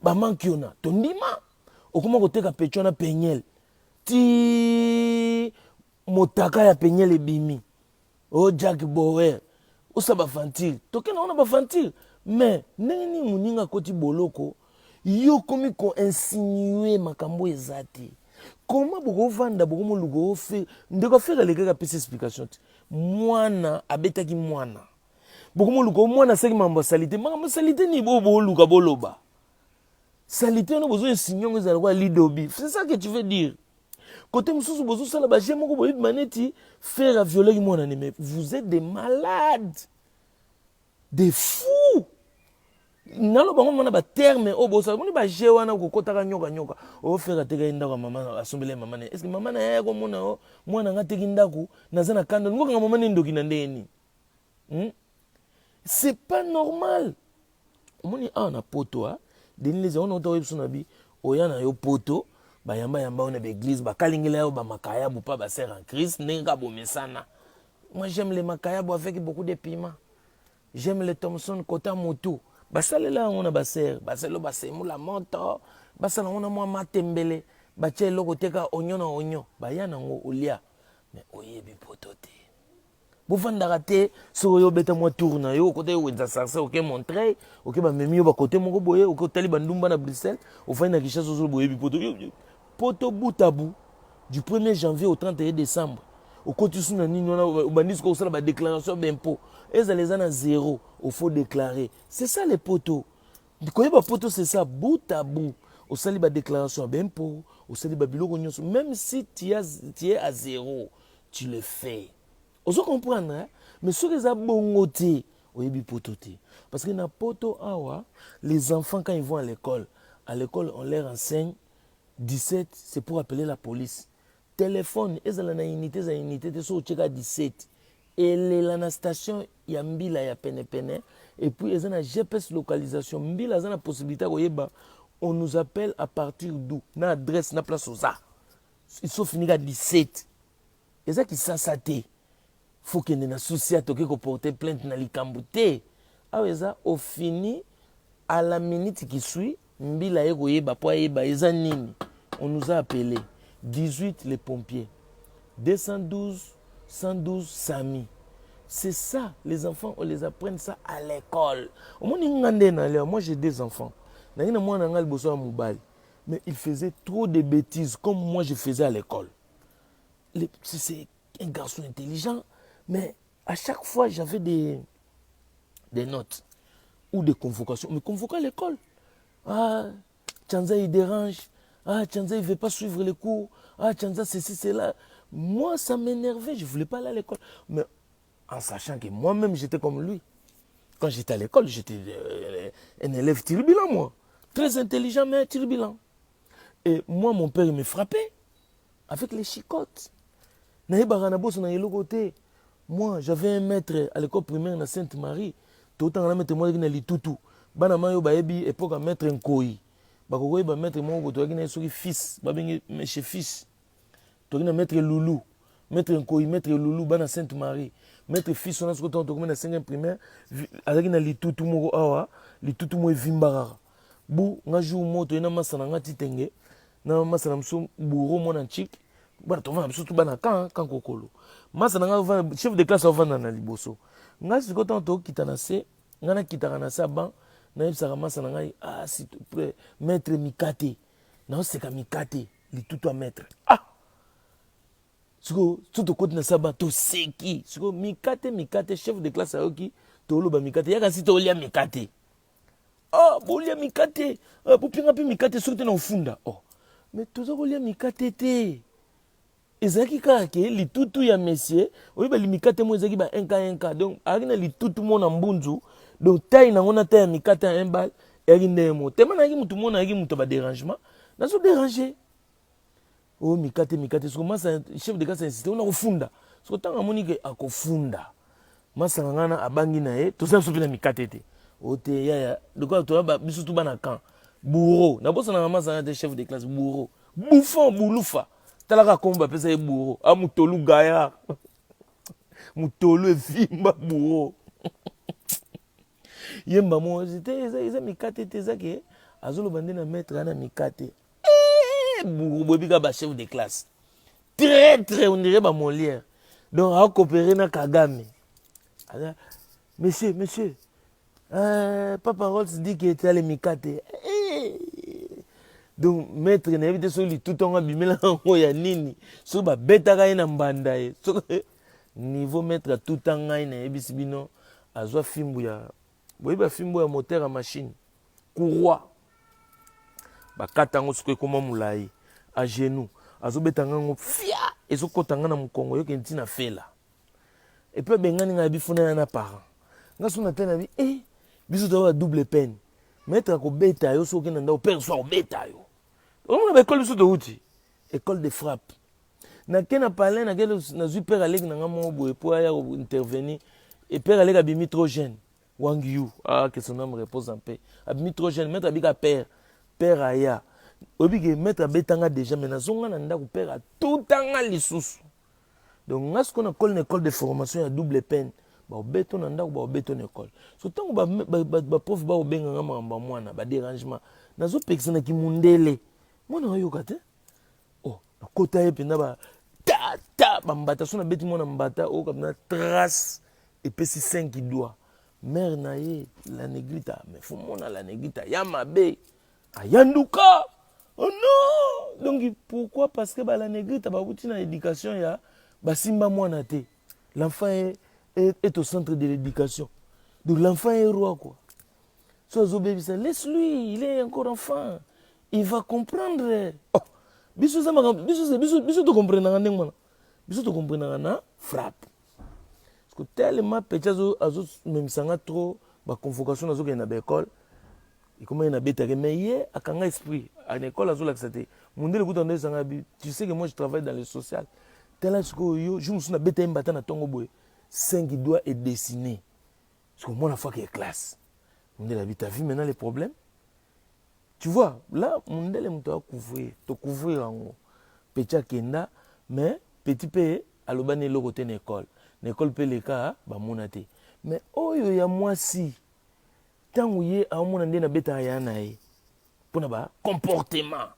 bamanki yo na tondima, okoma koteka pecho na Peniel ti motaka ya Peniel ebimi. O Jack Bower, osala baventure, tokenda wana baventure. Mais ndenge nini moninga akoti boloko, yo okomi koinsinue makambo eza te? Koma bokovanda, bokomoluka ofe ndeko afere alekaki, apesi explication te. Mwana abetaki mwana, bokomoluka o mwana asalaki makambo asali te. Makambo asali te nini? Boyo booluka boloba saleté wana, bozo insinue yango, ezala lokola lidobi. C'est ça que tu veux dire? Côté mosusu bozosala baje moko boyebima neti Ferre aviolaki mwana ne. Mais vous êtes des malades, des fous. Naloba ngo mana baterme oyo bosala, moni baje wana kokotaka nyoka nyoka. Oyo Ferre atekaki ndako ya mama, asombeli ya mama ne. Est ce que mama na ye komona o mwana nga ateki ndako, naza na kanda, ngokanga mama ne ndoki na ndenge nini, C'est pas normal. Omoni awa na poto, a Denis Lezi wana ota oyebi so na bi oya na yo poto, bayambayamba oyo na baeglise, bakalingela yo bamakayabu mpa basœur en Christ, ndenge kaka bomesana. Moi, j'aime les makayabu avec beaucoup de piment, j'aime le Thomson kota motu. Basalela yango na basœur, basala basemula moto, basala yango na mwa matembele, batia eloko te, kaka oignon na oignon, baya nango olia. Mais oyebi poto te, bovandaka te. Soki oyo obeta mwa tour na yo, okota yo wenza sarse, oke Montreuil, oke bamemi yo bakote moko boye, oke otali bandumba na Bruxelles, ofandi na Kinshasa, ozoloba oyebi poto. Poto butabu du 1er janvier au 31 décembre. Okoti su na nini wana, obandi sikoyo kosala badéclaration ya baimpôt, ezala eza na zéro, ofo déclarer. C'est ça le poto. Koyeba poto, c'est ça. Butabu osali badéclaration ya baimpôt, osali babiloko nyonso, même si tu es à zéro, tu le fais. Ozo comprendre, hein? Mais soki eza bongo te, oyebi poto te. Parce que na poto awa, les enfants, quand ils vont à l'école, à l'école on leur enseigne 17, c'est pour appeler la police. Téléphone ezala na unité, eza unité te, soki otieka 17, elela na station ya mbila ya penepene. Et puis eza na GPS localisation, mbila aza na possibilité ya koyeba on nous appelle à partir d'où, na adresse, na place oza. So finika 17, eza kisasa te, fo kende na susi toke koporte plainte na likambo te. Awa eza ofini, à la minute qui suit, mbila ye koyeba mpo ayeba eza nini. On nous a appelé 18, les pompiers, 212, 112, SAMU. C'est ça, les enfants, on les apprend ça à l'école. Omoni nga nde na leo, moi j'ai deux enfants. Nangi na mwana nga liboso ya mobali, mais il faisait trop de bêtises comme moi je faisais à l'école. C'est un garçon intelligent, mais à chaque fois j'avais des notes ou des convocations. On me convoquait à l'école: «Ah, Tchanza, il dérange. Ah, Tchanza, il ne veut pas suivre les cours. Ah, Tchanza, ceci, cela.» Moi, ça m'énervait, je ne voulais pas aller à l'école. Mais en sachant que moi-même, j'étais comme lui. Quand j'étais à l'école, j'étais un élève turbulent, moi. Très intelligent, mais turbulent. Et moi, mon père, il me frappait avec les chicottes. Nayebaka na boso na eloko te. Moi, j'avais un maître à l'école primaire na Sainte-Marie. Totanga na maître moko na litutu. Bana mayo bayebi époque ya maître Nkoi. Bakokoyeba maître moko toyaki na ye, soki fils, babengi monsieur fils. Toyaki na maître Loulou. Maître Nkoi, maître Loulou, bana Sainte-Marie. Maître fils wana, soki ntango tokomi na 5e primaire, azalaki na litutu moko awa, litutu moko evimba kaka. Bu nga jour moko toye na masa na nga titenge na masa na biso bourreau, mwana ntike, bana tovanda biso tu bana kan kokolo. Masa na nga chef de classe avanda na liboso. Ngai sikoyo, ntango tokokita na se, ngai nakitaka na se ya ban, nayebisaka masa na ngai: «Ah, s'il te plaît, maître mikate.» Naoseka mikate litutu ya maître. Ah, sikoyo so tokoti na saba, toseki sikoyo mikate mikate. Chef de classe ayoki toloba mikate, yaka si tolia mikate. Ah, bolia mikate? Ah, bopinga mpe mikate, soki te na ofunda. Oh, mais toza kolia mikate te, ezalaki kaka ke litutu ya monsieur. Oyeba mikate mo ezalaki ba 1 k 1 k, donc azalaki na litutu mo na mbunzu, donc taille nango na taille ya mikate ya 1 bal eyaki ndenge mo tema. Nayaki mutu mo, nayaki mutu ya badérangement, nazo déranger. Oyo mikate, mikate. Soko masa chef de classe insiste ona kofunda. Soko ntango amoni ke akofunda, masanga ngai na abangi na ye, toza biso mpe na mikate te. O te yaya, lokola toya biso tu bana camp, bourreau nabosanaka masanga te. Chef de classe bourreau, bouffon, bulufa. Talaka kombo bapesa ye, bourreau, a mutolu gaillard, mutolu evimba, bourreau yemba mo te. Eza mikate te, eza ke azoloba nde na maître ana mikate. Bourreau, boyebi kaka bachef de classe très très, on dirait bamolière. Donc acoopéré na Kagame. Monsieur, monsieur, Papa Rolls dit que etale mikate. Donc maître nayebi te soki lituta yango abimelaka yango ya nini, soki babetaka ye na mbanda ye, soki niveau maître atuta ngai, nayebisi bino, azwa fimbu ya, boyebi bafimbu ya moteur ya machine, courroie, bakata yango soki ekóma molai, a genou azobeta ngango, fia ezokɔta nga na mokongo, yoke ntina fela. Et puis abengani ngai, bifuna ya na parent nga. So na te na bi e biso toza ba double peine. Maître akobeta yo, soki okende ndako, père so akobeta yo. Omona baekole biso touti, école de frappe. Nake na palin, nake nazwi père aleki na nga moko boye mpo aya intervenir. E père aleki abimi trop jeune, Wang Yu, ah, que son âme repose en paix, abimi trop jeune. Maître abika père, père aya. Oyebi ke maître abetanga déjà, mais nazonga na ndako, père atutanga lisusu. Donc nga sikoyo nakoli na école de formation ya double peine. Baobeto na ndako, baobeto na école. So ntango baprof baobenganga makambo ya mwana, badérangement, nazopekisa na kimundele, mwana oyoka te. Oh, nakota ye mpenza ba ta ta bambata. So nabeti mwana mbata, oyoka mpenza trace epesi 5 doigts. Mare na ye la negrita, mais fo mona la negrita ya mabe, ayanduka. Oh non! Donc pourquoi? Parce que bala negrita babuti na éducation ya basimba mwana te. L'enfant est au centre de l'éducation. Donc l'enfant est roi, quoi. So azobebisa, laisse lui, il est encore enfant, il va comprendre. Oh, biso eza makambo, biso biso biso tokomprenaka ndenge wana. Biso tokomprenaka na frappe, parce que tellement petit azomemisanga trop baconvocation, nazokende na baekole, ekomaki nabetaki. Mais ye akanga esprit na école, azolakisa te. Mondele kuta ndo esanga bi, tu sais que moi je travaille dans le social. Tala sikoyo, yo jour mosusu nabeta ye mbata na ntongo boye, cinq doigts est dessiné. Parce que mwana faki ya classe, mondele abi: "T'as vu maintenant les problèmes?" Tu vois là, mondele moto acouvrir, tocouvrir yango. Petit akenda, mais petit mpe alobani eloko te na école. Na école mpe leka bamona te. Mais oyo ya mwasi, ntango ye aomona nde nabetaka ya na ye mpona bacomportement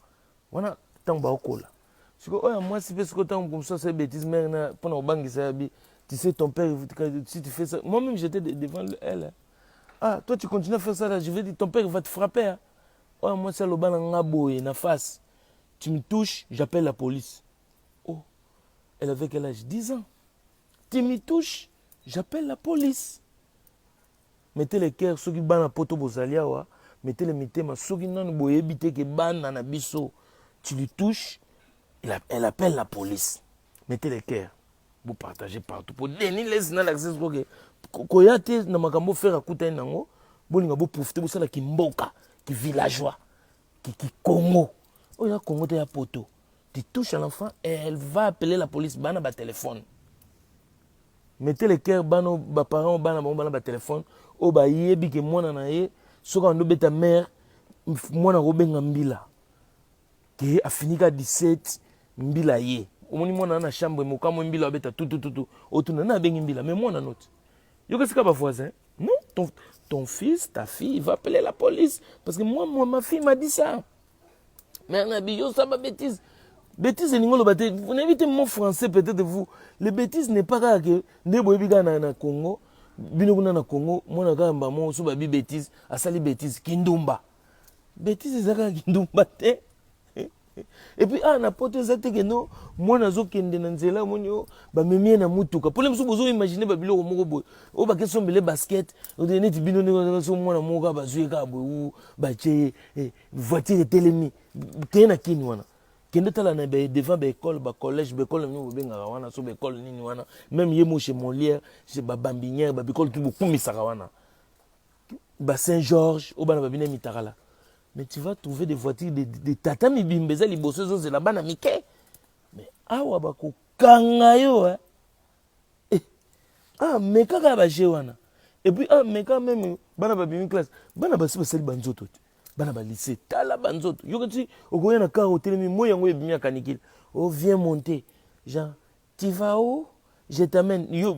wana, ntango baokola sikoyo, oyo ya mwasi mpe sikoyo, ntango mosusu asali bêtise, mare na mpona kobangisa ya bi: "Tu sais, ton père, si tu fais ça…" Moi même j'étais devant elle: "Ah, toi, tu continues à faire ça là, je vais dire, ton père va te frapper, hein." Oyo mwasi aloba na nga boye na face: "Tu me touches, j'appelle la police." Oh, elle avait quel âge? 10 ans. "Tu me touches, j'appelle la police." Mettez le cœur. Soki bana poto bozali awa, mettez le mitema. Soki nanu boyebi te ke bana na biso, tu lui touches, elle appelle la police. Mettez le cœur, bopartage partout po Denis Lesi nalakisa sikoke koya te na makambo Ferre akutani nango. Bolinga boprofite, bosalaki mboka kivillageois, kikongo. Oyo ya Congo te, ya poto. Tu touches à l'enfant, elle va appeler la police. Bana batelefone, mettez le cœur. Bana, baparent, bana bango, bana batelefone oyo bayebi ke mwana na ye, soki ando beta mare, mwana akobenga mbila ke afinika 17 mbila. Ye omoni mwana na chambre, mokamwe mbila abeta tutututu, otuna na abengi mbila, mais mwana noti yoka sika bavoisin: "Non, ton fils, ta fille va appeler la police parce que moi, ma fille m'a dit ça." Mais nabi yo ça ba bêtise, bêtise elingi oloba te, nayebi te mot français. Peut-être vous, les bêtises n'est pas kaka ke nde boyebi kaka na Congo. Bino kuna na Congo, mwana kaka mbamo so babi bêtise, asali bêtise, kindumba. Bêtise eza kaka kindumba te. Et puis ah, na poto eza te keno mwana azokende na nzela, omoni o bamemi ye na mutuka. Mpona mosusu bozoimagine babiloko moko boye oyo bakesombele basket neti bino ndenge so mwana moko kaka bazwi ye kaka boye, batie ye, voiture etelemi, keye na kini wana, kende tala na devant baekole, bacollège, baekole nini bobengaka wana, so baekole nini wana, même ye mo chez Molière, chez babambinière, babikole tu bokumisaka wana, ba Saint Georges oyo bana babina mitakala. Mais tu vas trouver des voitures de tata mibimba eza liboso, ezozela bana mike. Awa bakokanga yo eh. Eh, ah, mais kaka ba jeu wana. Et puis ah, mais quand même bana babimi classe, bana basi basali banzoto te. Bana ba lycée, tala banzoto. Yoka ti okoya na car otelemi moi yango ebimi ya canicule. Oh, viens monter. Jean, tu vas où? Je t'amène. Yo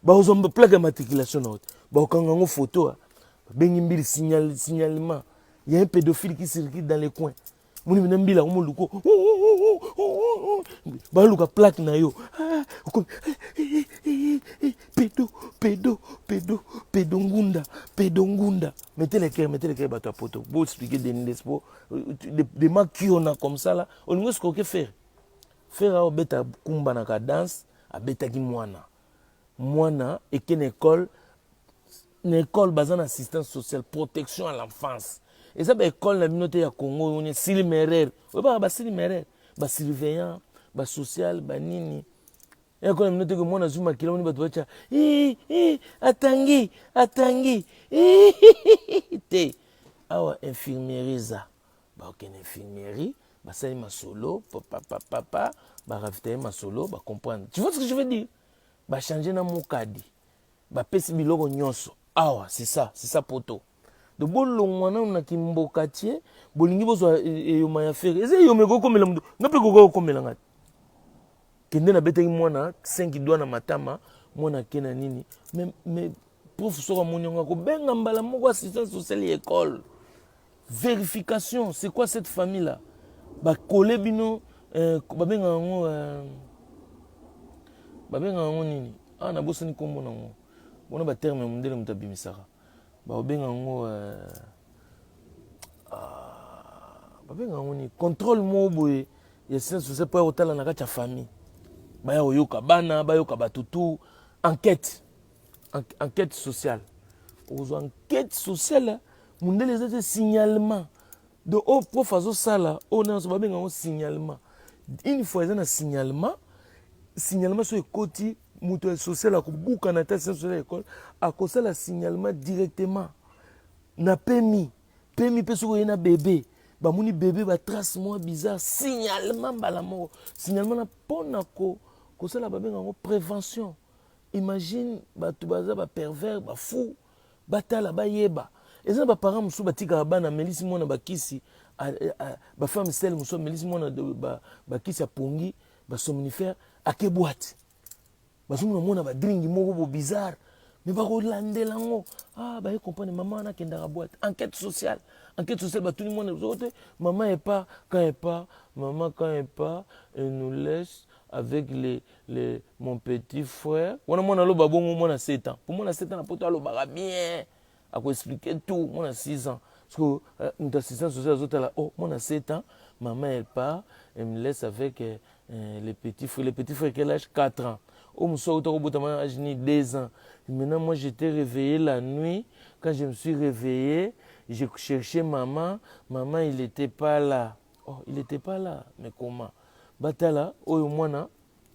bazwa plaque ya matriculation na yo te. Bakokanga yango photo. Ah. Babengi mbili signal, signalement. Il y a un pédophile qui circule dans les coins. Moni mina mbila yango moluko baluka plaque na yo pedo pedo pedo pedo ngunda pedo ngunda. Mettez les cœurs, mettez les cœurs. Bato ya poto, bo expliquer Denis Lespo de makiona comme ça là, olingo esikoke faire faire aobeta kumba na cadence. Abetaki mwana, mwana eke na école. Na école baza na assistance sociale, protection à l'enfance. Eza baécole na bino te ya Congo oyo esili merere. Oyebaka basili merere, basurveillant, basocial, banini. École na bino te ke mwana azwi makila, moni bato batya atangi atangi te. Awa infirmerie eza, bakokende infirmerie, basali masolo, papapapa, baravitaye masolo, bacomprendre. Tu vois ce que je veux dire? Bachange na mokadi, bapesi biloko nyonso awa. C'est ça, c'est ça poto. Donc bolongwa nanu na kimboka tie. Bolingi bozwa eyoma ya Ferre, eza eyoma ekokomela moto. Nga mpe koka kokomela nga kende nabetaki mwana 5 doigt na matama. Mwana ake na nini? Mais prof soki amoni yango, akobenga mbala moko assistance sociale ya école. Vérification, c'est quoi cette famille là bakole bino, babengaka yango, babengaka yango nini? Ah, nabosani nkombo nango. Bona baterme ya mondele moto abimisaka. Babenga yango, ah, babenga yango nini? Contrôle moko boye ya assistance sociale mpo ya kotala na kati ya famille, baya koyoka bana, bayoka bato tu. Enquête, enquête sociale. Okozwa enquête sociale mondele eza te. Signalement, donc oyo prof azosala oyo nyonso babenga yango signalement. Une fois eza na signalement, signalement so ekoti, moto ya social akobuka na ta assistance sociale ya école, akosala signalement directement na PMI. PMI mpe soki oye na bébé, bamoni bébé batrace mwa bizarre, signalement mbala moko. Signalement na mpona kosala, babenga yango prévention. Imagine bato baza bapervers, bafou, batala, bayeba. Eza na baparent mosusu batikaka bana, amelisi mwana bakisi, bafemme seule mosusu amelisi mwana bakisi ya pongi, basomnifère, ake boîte, bazomona mwana badringi moko bo bizarre. Mais bakolandela yango, ah, baye comprendre mama wana akendaka boîte. Enquête sociale, enquête sociale, batuni mwana soko te. Maman est pas quand elle part, maman quand elle part, elle nous laisse avec les mon petit frère. Wana mwana aloba bongo, mwana 7 ans. Po mwana 7 ans na poto alobaka bien, akoexplike tout. Mwana 6 ans, parce que moto assistance sociale azotala: oh, mwana 7 ans, maman elle part, elle me laisse avec les petits frères. Les petits frères, quel âge? 4 ans. Oyo mosusu auta kobotama, âge ni 2 ans. Maintenant, moi, j'étais réveillé la nuit. Quand je me suis réveillé, j'ai cherché maman, maman il était pas là. Oh, il était pas là, mais comment? Batala oyo mwana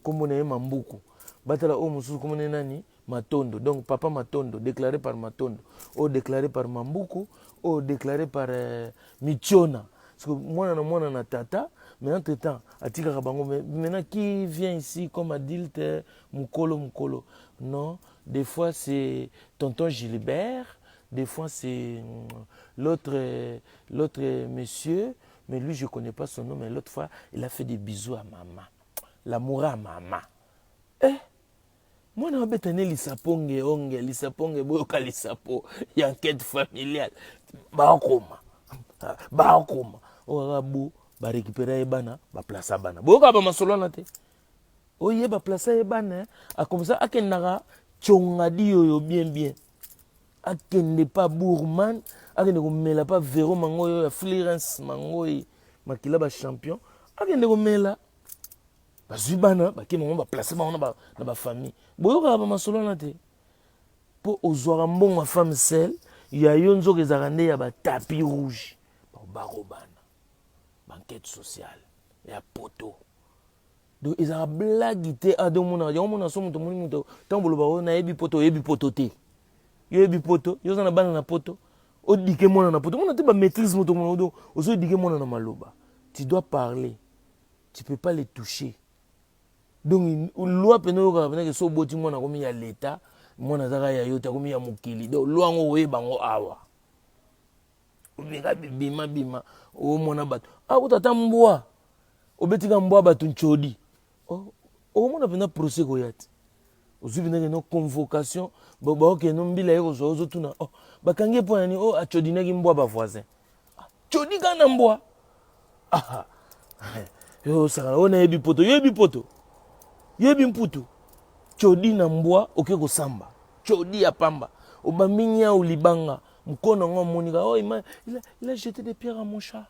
kombo na ye Mambuku, batala oyo mosusu kombo na ye nani? Matondo. Donc papa Matondo, déclaré par Matondo, oyo déclaré par Mambuku, oyo déclaré par Michiona. Parce que mwana na mwana na tata, mais entre temps atikaka bango. Mais maintenant, qui vient ici comme adulte, mokolo mokolo? Non, des fois c'est tonton Gilbert, des fois c'est l'autre monsieur, mais lui je connais pas son nom. Mais l'autre fois il a fait des bisous à maman, l'amour à maman. Eh, mwana abeta ne lisapo nge onge lisapo nge. Boyoka lisapo ya enquête familiale. Bakoma bakoma oyo kaka bo barécupéra ye bana, baplaça bana. Boyoka bamasolo wana te. Oye baplaça ye bana, akomisa akendaka tiongadi oyo bien bien, akende pa Bourman, akende komela pa Vero Mangoyi oyo ya Florence Mangoyi, makila bachampion, akende komela. Bazwi bana, bake bango, baplace bango na bafamille. Boyokaka bamasolo wana te. Mpo ozwaka mbongo ya femme seule ya yo, nzoka ezalaka nde ya batapis rouge. Bakobana baenquête sociale ya poto. Donc ezalaka blague te. Ah, donc mona yango, mona so moto omoni moto ntango boloba oyo nayebi poto. Oyebi poto te. Yo oyebi poto, yo oza na bana na poto, odike mwana na poto. Mona te bamaîtrise moto mona ozoéduquer mwana na maloba. Tu dois parler, tu peux pas les toucher. Donc loi mpenza oyokaka mpenza ke so oboti mwana akomi ya leta, mwana azaka ya yo te, akomi ya mokili. Donc loi yango oyeba yango awa. Obinga bima bima omona bato akuta ata mbwa, obetika mbwa bato ncodi, okomona mpenza procès koya te. Ozwi mpenza keno convocation, baokende mbila ye kozwa, ozotuna, oh, bakangi ye mpo na nini? Oh, acodinaki mbwa bavoisin. Ah, codi kaka na mbwa. Ah, yo osakana oyo nayebi poto, yoyebi poto, yoyebi mputu. Codi na mbwa, oke kosamba codi ya pamba, obambi nyau libanga, mkono yango amonika, oh, il a jeté des pierres à mon chat.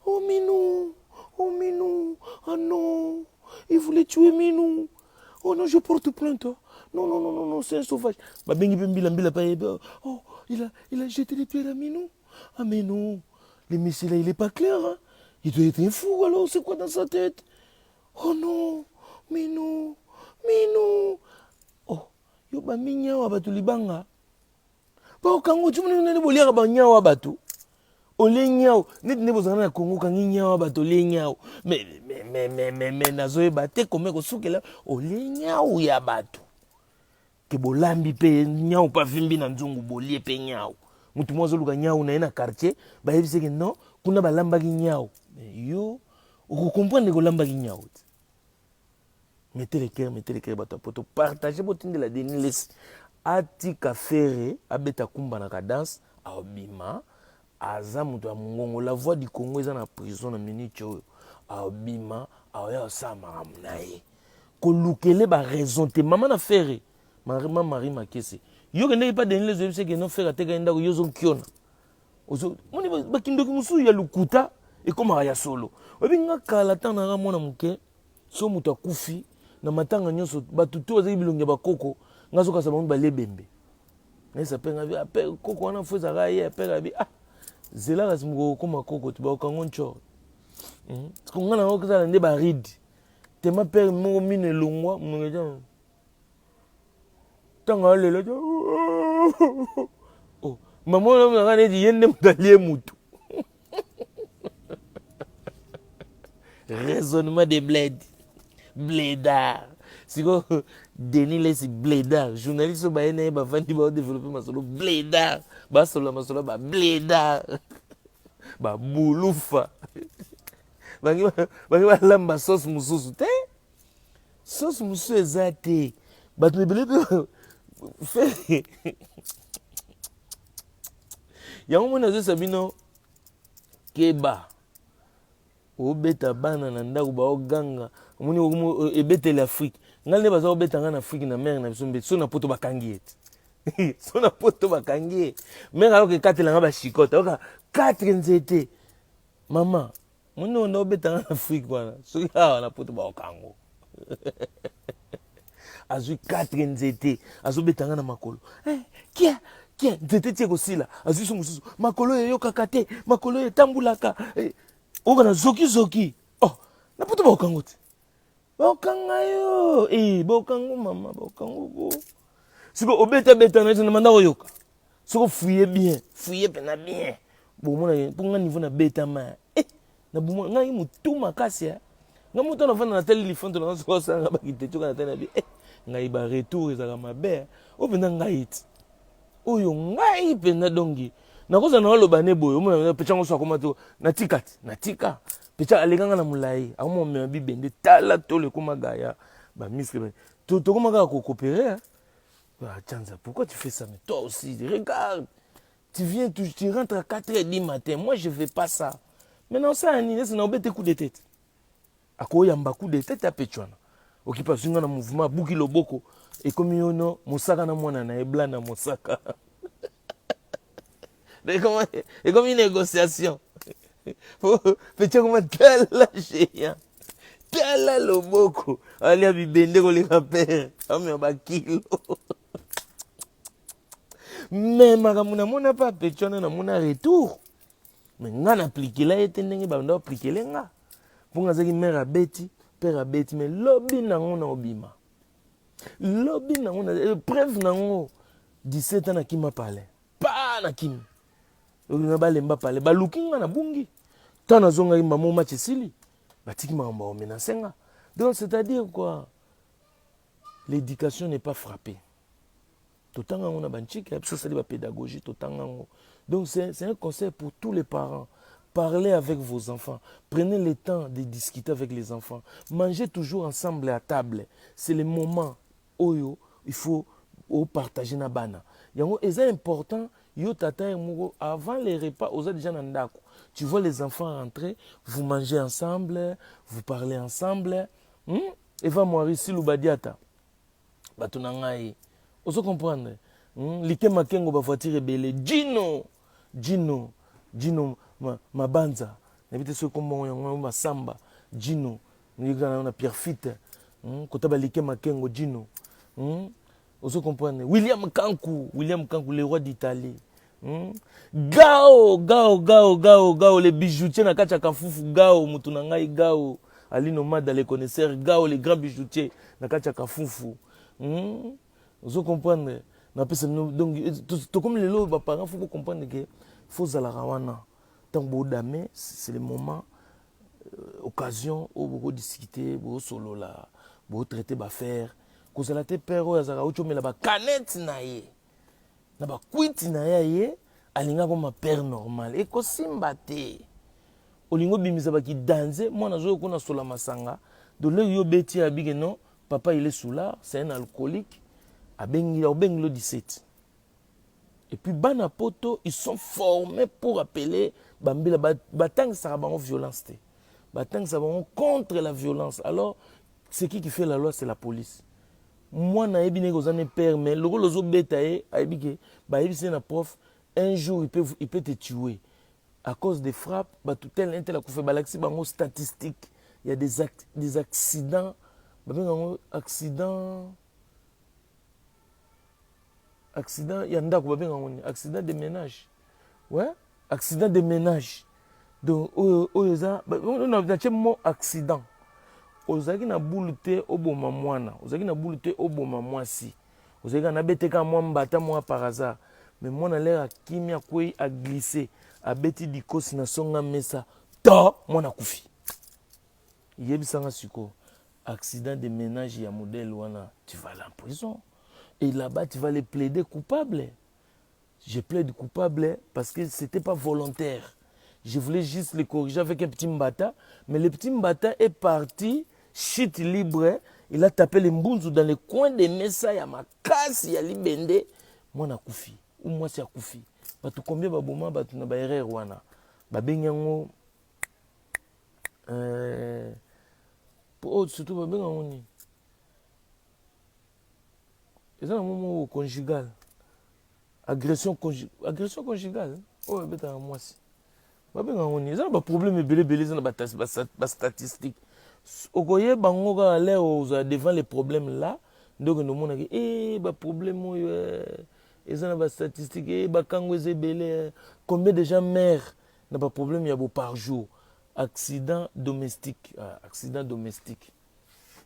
Oh Minou, oh Minou, oh non, il voulait tuer Minou. Oh non, je porte plainte. Non, non, non, non, non, c'est un sauvage. Babengi mpe mbila, mbila pa yebe. Oh, il a jeté des pierres à Minou. Ah mais non, le monsieur là, il est pas clair. Hein? Il doit être un fou alors, c'est quoi dans sa tête? Oh non, Minou, Minou. Oh, yo bambi nyawa bato libanga. Baokango ti monene nde boliaka banyawa bato. Olie nyau neti nde bozalaka na Congo, okangi nyawa bato, olie nyau. Mais nazoyeba te kome kosukela olie nyau ya bato. Ke bolambi mpe nyau mpe avimbi na nzungu, bolie mpe nyau. Motu moko azoluka nyau na ye na quartier, bayebisi ke non, kuna balambaki nyau. Mais yo okokomprendre kolambaki nyau te. Mettez le cœur, mettez le cœur, bato ya poto. Partage, botindela Denis Lessi. Atika Ferre, abeta kumba na cadence, abima, aza moto ya mongongo. La voix du Congo eza na prison na minute oyo. Abima, aoya osala makambo na ye. Kolukele ba raison te. Mama na Ferre, Mama Marie Makese. Yo kendeki pa Denis Lessi, oyebisi ke non, Ferre ateka ye ndako, yo ozokiona. Moni bakindoki mosusu ya lokuta ekomaka ya solo. Oyebi nga kala ntango nanga mwana moke, so moto akufi na matanga nyonso, bato to bazalaki bilongi ya bakoko, nga zokasa bango balebembe. Nayesa mpe nga ape koko wana fo ezalaka ye ape abi, ah zela kasi mokoko okoma koko te baokango ncor. Siko nga nango kozala nde baride tema pere moko mino elongwa monoko eza ntango alela oh, mama oyo nanga neti ye nde moto alie mutu. Raisonnement de bled bledard. Sikoyo Denis Lessi bledard, journaliste oyo baye na ye bavandi baodeveloppe masolo bledard, basolola masolo ba bledard, babulufa bangi balamba sauce mosusu te, sauce mosusu eza te. Bato ebele mpe yango moni azoyesa bino keba, obeta bana na ndako baoganga, omoni ebeteli Afrique. Ngai nde baza kobeta ngai na Afrique na mare na biso mbeti so na poto bakangi ye te, so na poto bakangi ye mare ayoka ekatela ngai bashikote, ayoka 4 nzete. Mama moni onda obeta ngai na Afrique wana, soki awa na poto baokango azwi 4 nzete azobeta ngai na makolo, eh, kia kia nzete tie kosila, azwi so mosusu makolo eyokaka te, makolo etambulaka, eh, oyoka na zokizoki. Oh, na poto baokango te, baokanga yo, eh, baokango mama, baokango ko siko obetabeta na na manda koyoka. Soko fouille bien, fouille mpena bien, bomona mpo nga niveau nabetama, eh, na bomona ngai motu makasi ya nga moto navanda natali lifonto nanga, soki osalanga bakite tioka natali na bi, eh, ngai ba retour ezalaka mabe oyo mpenza ngai ti oyo ngai mpenza dongi nakozala na oloba ne boye, omona pecha ngo so akoma to natika ti natika pecha alekanga na molai, akoma omema bibende tala tolo ekoma gaya bamisle tokoma kaka kokopere. Ah, Tchanza, pourquoi tu fais ça? Mais toi aussi, regarde, tu viens, tu rentres à 4h du matin. Moi, je ne fais pas ça. Maintenant, ça, c'est un coup de tête. Akoyamba coup de tête ape chwana. Okipa zinga na mouvement, buki loboko. Ekomi yono, mosaka na mwana na ebla na mosaka. Ekomi négociation. Pecha koma tala géant. Tala loboko. Alia bibende koleka père. Amema bakilo. Mais makambo namona pa pecho wana, namona retour. Mais nga na aplikela ye te ndenge banda aplikele nga. Mpo nga azalaki mare abeti, père abeti, mais lobi nango na obima. Lobi nango na preuve nango 17 ans nakima palais. Pa nakimi. Olinga balemba palais, baluki nga na bungi. Ntango nazongaki mama match esili, batiki makambo bakomenase nga. Donc c'est-à-dire quoi? L'éducation n'est pas frappée. Totanga yango na banchike ya biso, osali bapédagogie, totanga yango. Donc c'est un conseil pour tous les parents: parlez avec vos enfants, prenez le temps de discuter avec les enfants, mangez toujours ensemble à table. C'est le moment oyo il faut opartager na bana. Yango eza important. Yo tata ye moko, avant les repas, oza déjà na ndako, tu vois les enfants rentrer, vous mangez ensemble, vous parlez ensemble, Eva Moarisi Lubadiata, bato na ngai, ozo comprendre, Like Makengo, bavoiture ebele, Jino Jino Jino Mabanza, nayebi te soki kombongo yango Masamba Jino na Pierre Fite, Kota balike Makengo Jino, Ozo comprendre? William Kanku, William Kanku, le roi d'Italie, Gao Gao Gao Gao Gao, le bijoutier na kati ya Kafufu. Gao, mutu na ngai Gao Alino Mada, le connaisseur Gao, le grand bijoutier na kati ya Kafufu, Ozo comprendre? Napesa bino. Donc tokomi lelo, baparent, faut comprendre que faut ozalaka wana ntango bodame. C'est le moment, occasion oyo bokodiscute, bosolola, botraite baaffaire. Kozala te père oyo azalaka auti omela bacanette na ye na bakwiti na ye, aye alingi akoma père normal, ekosimba te. Olingi obimisa bakidanze, mwana azoyo kuna sola masanga doleki, yo obeti ye, abike non, papa il est soulard, c'est un alcoolique. Abengi, obengi lo 17. Et puis bana poto, ils sont formés pour appeler bambila. Batangisaka bango violence te, batangisaka bango contre la violence. Alors c'est qui qui fait la loi? C'est la police. Mwana ayebi ndenge oza ne père, mais lokola ozobeta ye, ayebi ke bayebisi ye na prof, un jour il peut te tuer à cause des frappes. Bato tel un tel akufa, balakisi bango statistique. Il y a des accidents, babenga yango accident, accident ya ndako, babenga yango nini? Accident de ménage, ouais, accident de ménage. Donc oyo oyo eza natie mot accident. Ozalaki na bulu te oboma mwana, ozalaki na bulu te oboma mwasi, ozalaki kaka nabeteka mwa mbata mwa par hasard, mais mwana lere akimi, akwei, aglisse, abeti dikosi na songa mesa to mwana akufi. Yebisanga sikoyo, accident de ménage ya modèle wana, tu vas aller en prison et là-bas tu vas les plaider coupable. Je plaide coupable parce que c'était pas volontaire, je voulais juste le corriger avec un petit mbata, mais le petit mbata est parti, chute libre, il a tapé le mbunzu dans le coin de mesa ya makasi ya libende, mwana akufi ou mwasi akufi. Bato combien baboma bato na baerreur wana? Babengi yango oyo surtout babenga yango nini? Eza na momo conjugal, agression, agression conjugale oyo ebetaka mwasi, babenga yango nini? Eza na baproblème ebele ebele, eza na bastatistique. Okoyeba yango kaka leo ozala devant les problèmes là, nde okende omonaki e baproblème oyo eza na bastatistique, e bakango eza ebele. Combien déjà mère na baproblème ya bo par jour? Accident domestique, ah, accident domestique,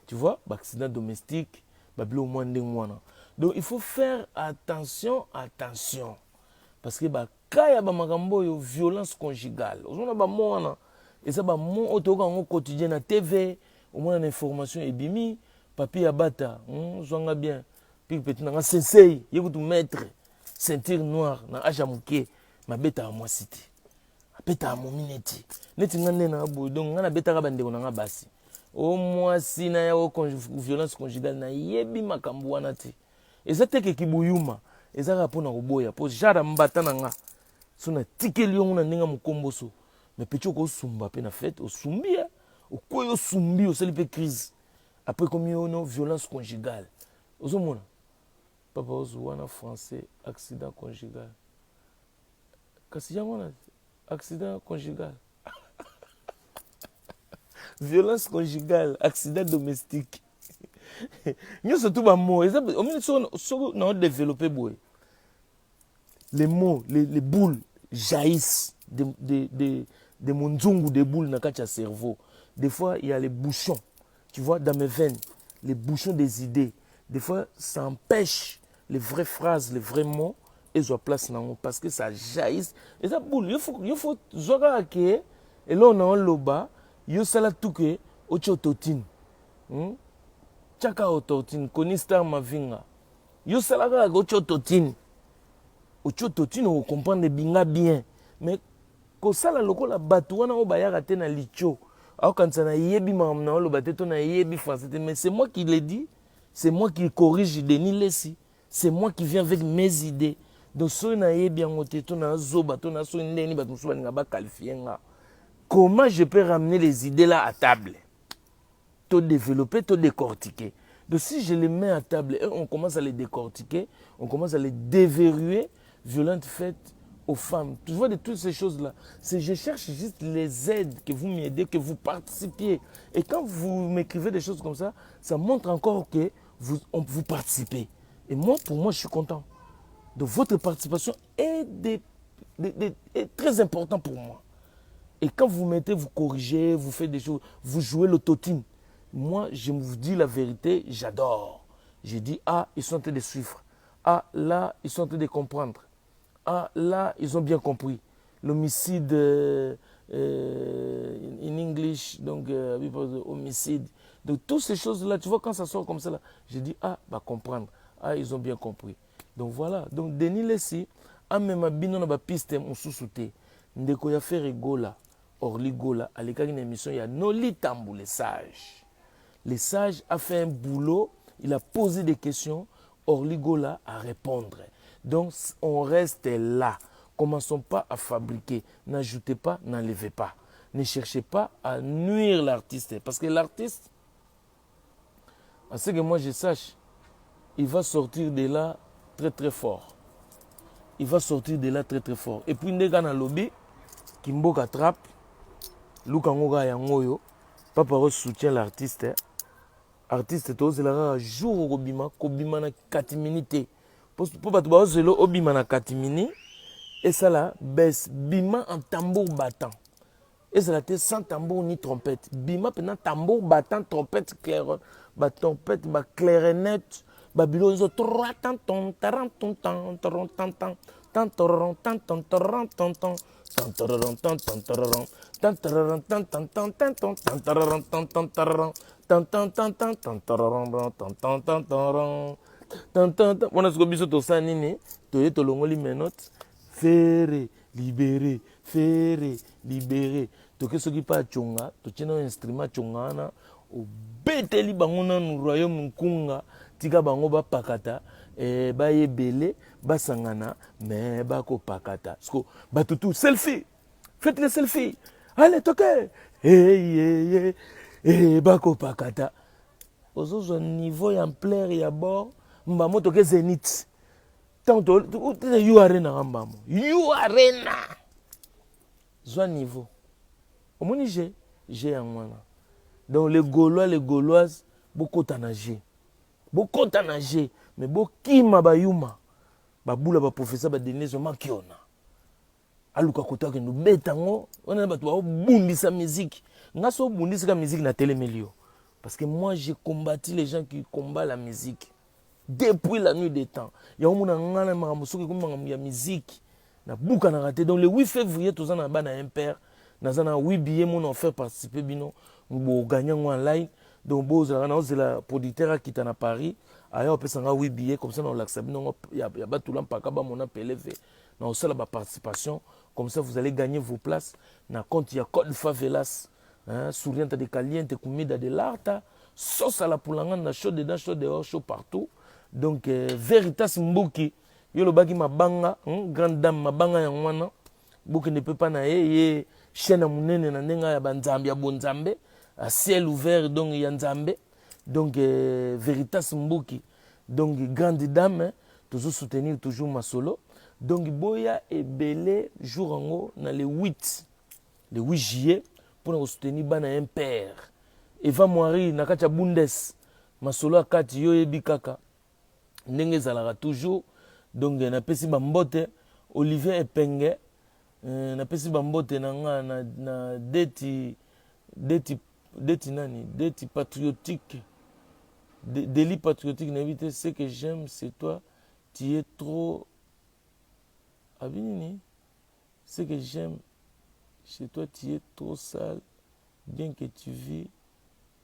tu vois, baaccident domestique, babiloko mwa ndenge wana. Donc il faut faire attention, attention, parce que baka ya bamakambo oyo, violence conjugale, ozomona bamo wana, eza bamo oyo toyoka yango quotidien na TV, omona na information ebimi. Papi ya bata, zwanga bien piki peti nanga sensei, ye kutu maître ceinture noire na age ya moke, mabetaka mwasi te, abetaka momi neti neti nga nde na boye. Donc nga nabetaka bandeko na nga basi, o mwasi na ya o violence conjugale, nayebi makambo wana te. Eza te keki buyuma, eza kaka mpona koboya, mpo genre mbata na nga so natikeli yongo na ndenge ya mokomboso, mais petit okosumba mpe na fete, osumbi ya okwei, osumbi, osali mpe crise, après komi ono violence conjugale. Ozomona papa ozu wana français accident conjugal, kasi yango wana accident conjugal, violence conjugale, accident domestique, nyonso tu bamo eza. Omoni soki na odéveloppe boye, les mots, les boules jaillissent de mon nzungu, des boules na kati ya cerveau. Des fois il y a les bouchons, tu vois, dans mes veines, les bouchons des idées. Des fois ça empêche les vraies phrases, les vrais mots ezwa place nango, parce que ça jaillisse, eza boule. Yo faut zwa kaka ke eloko na oloba, yo sala tuke otia ototine. Tiaka autotune, Koni Star Mavinga. Yo sala kaka otya autotune. Otya autotune, okocomprendre binga bien. Mais kosala lokola bato wana oyo bayaka te na litio, aokanisa nayebi makambo na oloba te to nayebi français te. Mais c'est moi qui le dis, c'est moi qui corrige Denis Lessi, c'est moi qui viens avec mes idées. Donc soki nayebi yango te, to nazoba, to na soki ndeni bato mosusu balinga baqualifie nga, comment je peux ramener les idées là à table, to développer, to décortiquer? Donc si je les mets à table et on commence à les décortiquer, on commence à les déverrouiller. Violente faite aux femmes. Tu vois, de toutes ces choses-là, c'est je cherche juste les aides, que vous m'aidez, que vous participiez. Et quand vous m'écrivez des choses comme ça montre encore que vous participez. Et moi, pour moi, je suis content. Donc votre participation est très important pour moi. Et quand vous mettez, vous corrigez, vous faites des choses, vous jouez l'autotune. Moi, je vous dis la vérité, j'adore. Je dis, ah, ils sont en train de suivre. Ah, là, ils sont en train de comprendre. Ah, là, ils ont bien compris. L'homicide, in English, donc, homicide. Donc, toutes ces choses-là, tu vois, quand ça sort comme ça, là, je dis, ah, bah, comprendre. Ah, ils ont bien compris. Donc, voilà. Donc, Denis Lessi, amema bino na bapiste mosusu te. Ndeko ya Ferre Gola, Orly Gola, alekaki na émission ya Noli Tambu, le sage. Le sage a fait un boulot, il a posé des questions, Orly Gola a répondre. Donc, on reste là. Commençons pas à fabriquer. N'ajoutez pas, n'enlevez pas. Ne cherchez pas à nuire l'artiste. Parce que l'artiste, à ce que moi je sache, il va sortir de là très très fort. Il va sortir de là très très fort. Et puis, ndeka na lobby, Kimboka Trap, luka ngoka yango oyo, papa soutient l'artiste. Artiste tozela kaka jour okobima, kobima na katimini te, mpo bato bazozela obima na katimini esala bes. Bima en tambour battant, ezala te sans tambour ni trompette. Bima mpenza tambour battant, trompette clair, batrompette, baclarinette, babiloko nyonso, tan ton taran ton tan toron tan tan tan toron tan ton toron ton ton tan toron tan ton toron tan toron tan tan tan tan ton tan toron tan tan toron tan tan tan tan tan toron tan tan tan toron tan tan tan. Wana sikoyo biso tosala nini? Toye tolongoli menote, Ferre libéré, Ferre libéré. Toke soki mpe aconga, totie na instrument aconga wana, obeteli bango nanu royaume nkunga, tika bango bapakata, bayebele basangana me bakopakata. Siko bato tu selfie, faites les selfie, allez, toke hey, hey, hey, hey, bakopakata. Ozozwa niveau ya ampleur ya bord mbamo. Toke Zénith, ntango U Arena ka mbamo, U Arena, zwa niveau. Omoni g g yango wana. Donc les Gaulois, les Gauloises, bokota na g, bokota na g, mais bokima bayuma babula, baprofesseur badeneso makiona aluka koto akende obeta yango wana. Bato baobundisa musique, nga so obundisika musique, natelemeli yo, parce que moi, j'ai combattu les gens qui combattent la musique depuis la nuit des temps. Yango mona nga na makambo, soki ekomi makambo ya musique, nabukanaka te. Donc le 8 février, toza na bana MPR, naza na 8 billet mona offert, participer bino boganye yango en ligne. Donc bozalaka na ozela producteur akita na Paris, aya opesanga 8 billet, comme ça na olakisa bino yango ya batula mpaka bamona peleve na osala baparticipation. Comme ça vous allez gagner vos places na compte ya Code Favelas, hein, souriante de caliente, comida de l'arta, sauce à la pulanganda, chaud dedans, chaud dehors, chaud partout. Donc Veritas Mbuki, yo lobaki mabanga, grande dame mabanga yango wana, bokende mpe mpa na ye, ye chaîne ya monene na ndenge ya banzambe ya bonzambe à ciel ouvert, donc ya nzambe. Donc Veritas Mbuki, donc grande dame, hein, tozo soutenir toujours masolo. Donc boya ebele jour yango na le 8, le 8 juillet, mpona kosoutenir bana ya MPR. Eva Moiri na kati ya Bundes, masolo ya kati, yo oyebi kaka ndenge ezalaka toujours. Donc napesi bambote Olivier Epenge, napesi bambote na nga na deti deti deti nani, deti patriotique, délit patriotique, nayebi te. Ce que j'aime, c'est toi, tu es trop abi nini. Ce que j'aime chez toi, tu es trop sale bien que tu vis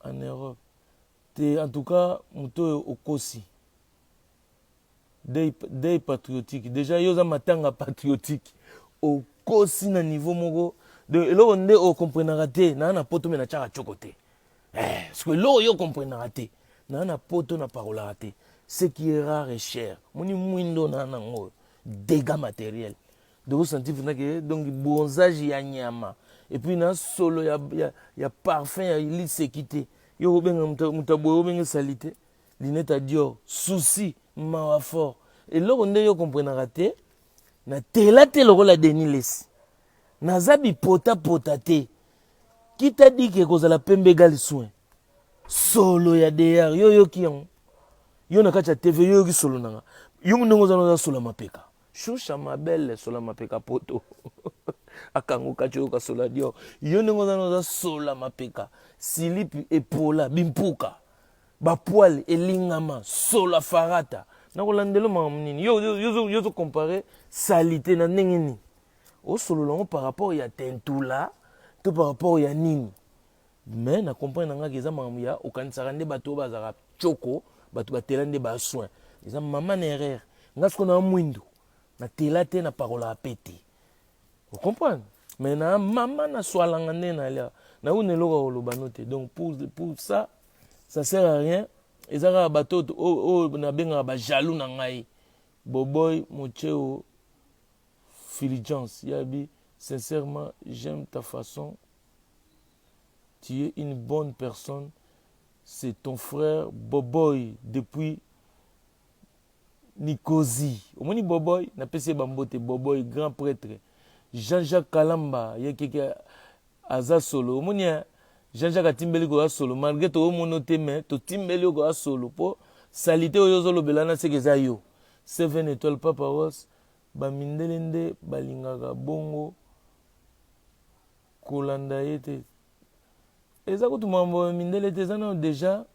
en Europe. Te en tout cas moto oyo okosi. Deuil, deuil patriotique. Déjà yo oza matanga patriotique. Okosi na niveau moko. Donc eloko nde o comprenaka te na na poto me na tiaka tshoko te. Eh, parce que eloko yo comprenaka te. Na na poto na parolaka te. Ce qui est rare est cher. Moni mwindo na nango dégâts matériels. Donc osanti mpenza ke donc bronzage ya nyama et puis na solo ya, ya, ya parfum ya liseki te. Yo obenga moto ya boye obenge salite. Lunette ya Dior, souci, mawa fort. Eloko nde yo comprenaka te, na tela te lokola Denis Lessi. Naza bipota pota te. Qui t'a dit que kozala pembe égale soin? Solo ya DR, yo yoki yango. Yo na kati ya TV, yo yoki solo nanga. Yo ndenge oza na solo ya mapeka. Shusha ma belle sola mapeka poto. Akango kati oyoka sola Dior. Yo ndenge oza na oza sola mapeka. Silipi epola bimpuka. Ba poils elingama solo ya farata. Nakolandela yo makambo nini? Yo yo yo ozo comparer salite na ndenge nini? Osolola yango par rapport ya tentula to par rapport ya nini? Mais na comprendre na nga ke eza makambo ya okanisaka nde bato oyo bazalaka tshoko, bato batela nde ba soins. Eza mama na erreur. Nga sikoyo na mwindu, na tela te, na pakolaka pe te. O comprendre? Mais na mama na swalanga nde na lia. Na una eloko ya koloba no te. Donc pour ça, ça sert à rien. Eza kaka bato oyo nabengaka ba jaloux na ngai. Boboy Mocheo Fulgence yabi sincèrement j'aime ta façon tu es une bonne personne c'est ton frère Boboy depuis Nikozi omoni Boboy napesi ye bambote Boboy grand prêtre Jean-Jacques Kalamba ye keke aza solo omoni eh, Jean-Jacques atimbeli koya solo malgré toyomono te mais totimbeli yo koya solo po salite oyo ozolobela na seke eza yo 7 étoile papa Ross bamindele nde balingaka bongo kolanda ye te eza kutu makambo ya mindele te eza nano deja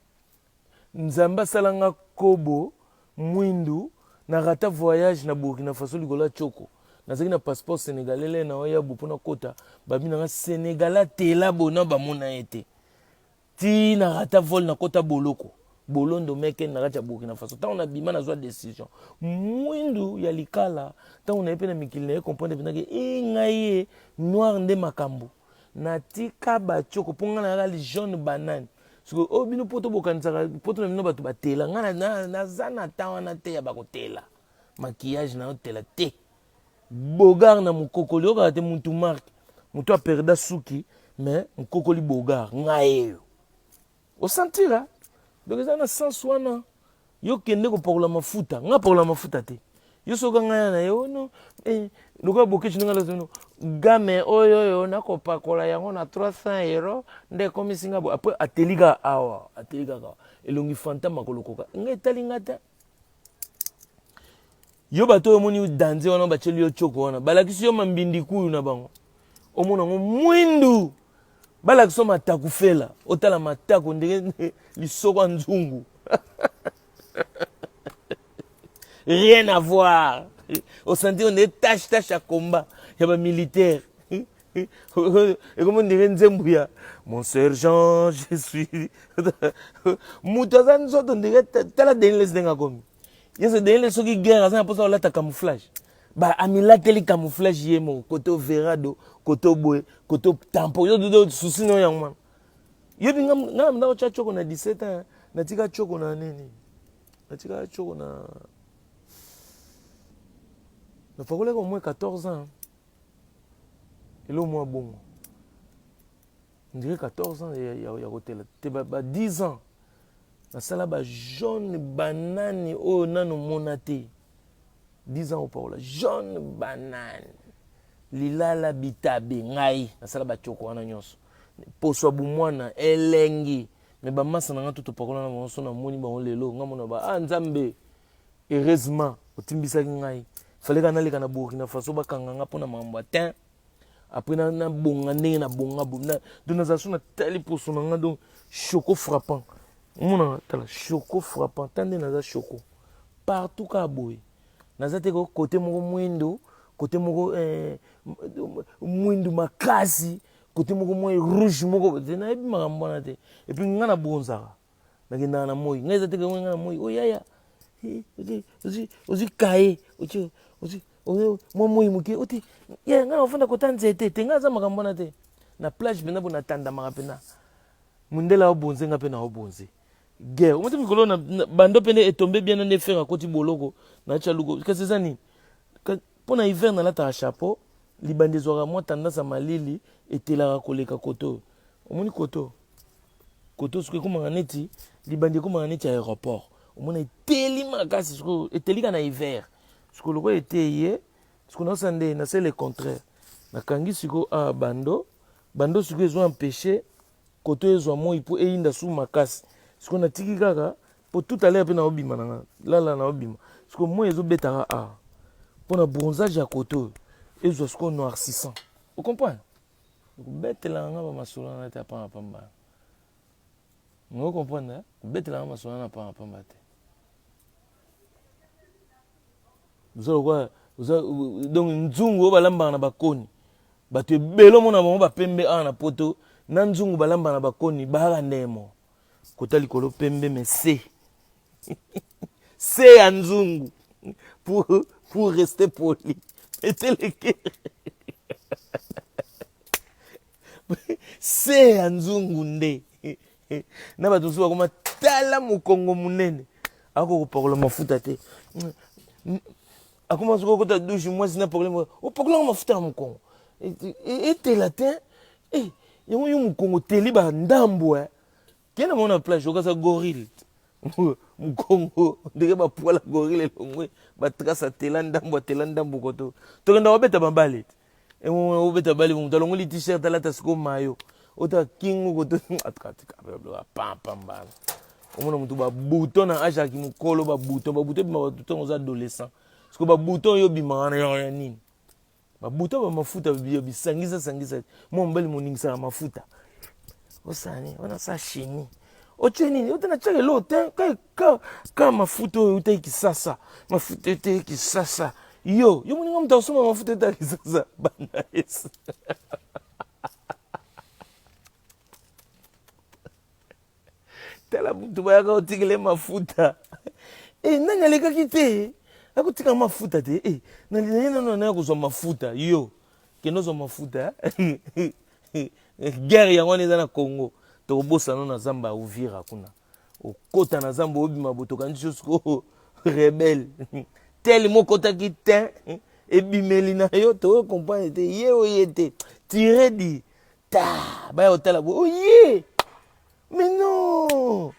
Nzambe asala nga kobo mwindu na rata voyage na Burkina Faso likolo ya tshoko nazalaki na passeport senegalais le na oya bo pona kota babi na nga senegalais atela bo na bamona ye te ti na rata vol na kota boloko bolondo meken na kati ya Burkina Faso ntango nabima nazwa decision mwindu ya likala ntango naye mpe na mikili naye comprendre mpenza ke e ngai ye noir nde makambo natika batioko mpo ngai nayaka jaune banane sikoyo oyo bino poto bokanisaka poto na bino bato batela ngai naza na temps wana te ya bakotela maquillage na yo tela te bogar na mokokoli oyokaka te mutu marke moto aperda suki mais mokokoli bogar ngai eyo osantira donc eza na sens wana Yo kende kopakola mafuta, nga pakola mafuta te. Yo soka nga ya na yo no eh, lokola boketshu ndenge alati no game oyo oyo nakopakola yango na 300 euro nde ekomisi nga bo après ateli kaka awa ateli kaka elongi fanta makolo koka nga etali nga te yo bato oyo omoni danze wana batyeli yo tshoko wana balakisi yo mambindi kuyu na bango omona yango mwindu balakisa mataku fela otala mataku ndenge lisoko ya nzungu rien à voir osanti onde tache tache ya combat ya bamilitaire ekomi ondire nzembo ya mon sergent je suis moto aza nzoto ndenge tala deniles ndenge akomi yeso deniles soki guerre aza na mposa kolata camouflage ba amilateli camouflage ye moko kote verado kote boye kote tampo yo dodo susi no yango wana yebi nga nga na otya choko na 17 ans natika choko na nini natika choko na nafakolaki au moins 14 ans elo mwa bongo ndire 14 ans ya, ya, ya kotela te ba, ba 10 ans nasala ba jaune banane oyo nano mona te 10 ans opakola jaune banane lilala bitabe ngai nasala bacoko wana nyonso poso ya bomwana elengi me bamasa na ngai to topakola na bango so namoni bango lelo ngai mona ba ah nzambe heureusement otimbisaki ngai fale kaka naleka na burkina faso bakanga nga mpo na makambo ya tin après nabonga ndenge nabonga donc nazala so natali poso na ngai donc choco frappant omona tala choco frappant ta nde naza choco partout kaka boye naza te kote moko mwindo kote moko eh, mwindu makasi kote moko mwa rouge moko te nayebi makambo wana te epuis ngai nabonzaka. Nakendaka na moi. Ngai eza te ngai na moi. Oh yaya. Ozwi kaye. Ozwi mwa moi moke. Oti yaya ngai nafanda kota nzete te. Ngai aza makambo wana te. Na plage mpenza bo natandamaka mpenza. Mundele aobonze ngai mpe naobonze. Guerre. Omati mikolo na bando mpe nde etombe bien nde Ferre akoti boloko na Chaluko. Kasi eza nini? Mpo na hiver nalataka chapeau, libandi ezwaka mwa tendance ya malili, etelaka koleka koto oyo. Omoni koto? Koto sikoyo ekomaka neti libandi ekomaka neti aéroport. Omona eteli makasi sikoyo, eteli kaka na hiver. Sikoyo lokola eteyi ye, sikoyo nasala nde nasala le contraire. Nakangi sikoyo awa bando, bando sikoyo ezo empêcher koto ezwa moi mpo eyinda su makasi. Sikoyo natiki kaka mpo tout à l'heure mpe naobima na nga lala naobima. Sikoyo moi ezobetaka awa mpo na bronzage ya koto oyo ezwa sikoyo noircissant. O comprendre? Kobetelaka nga bamasolo wana te ya pamba pamba. Ngo comprendre? Eh? Kobetelaka nga masolo wana pamba pamba te. Oza lokola oza donc nzungu oyo balambaka na bakoni. Bato ebele omona bango bapembe awa na poto na nzungu balambaka na bakoni bayaka ndenge moko. Kota likolo pembe mais se se ya nzungu pour rester poli. Eteleke se ya nzungu nde na bato mosusu bakoma tala mokongo monene akoki kopakola mafuta te akoma soki okota douche mwasi na problème opakolaka mafuta na mokongo etela te yango yo mokongo teli bandambo kende mona plage okaza gorille mokongo ndenge bapoila gorille elongwe batrace atela ndambo atela ndambo koto tokenda kobeta mabale te obeta bale moto alongoli t-shirt alata sikoyo mayo ota kingo koto pampambana omona moto babouton na age yaki mokolo babouton babouton ebima bato ntango oza adolescent sikoyo babouton oyo obima wana ya nini Ba bouton ba mafuta bisangisa sangisa mwa mobali moningisaka mafuta osala nini wana sa chimie otie nini ote natiaka eloko te ka, ka, ka mafuta oyo eutaki kisasa mafuta eutaki kisasa yo yo moninga moto akosomba mafuta eutaki kisasa banda esi tala mutu bayaka otikele mafuta e nani alekaki te akotika mafuta te e naye nano naya kozwa mafuta yo kende ozwa mafuta guerre yango wana eza na congo tokobosana na zamba ya uvira kuna okota na zamba obima botokanisi yo sikoyo rebelle telema okotaki te ebimeli na yo tokokomprendre te ye oye te tire di ta baya kotala boye oye mais non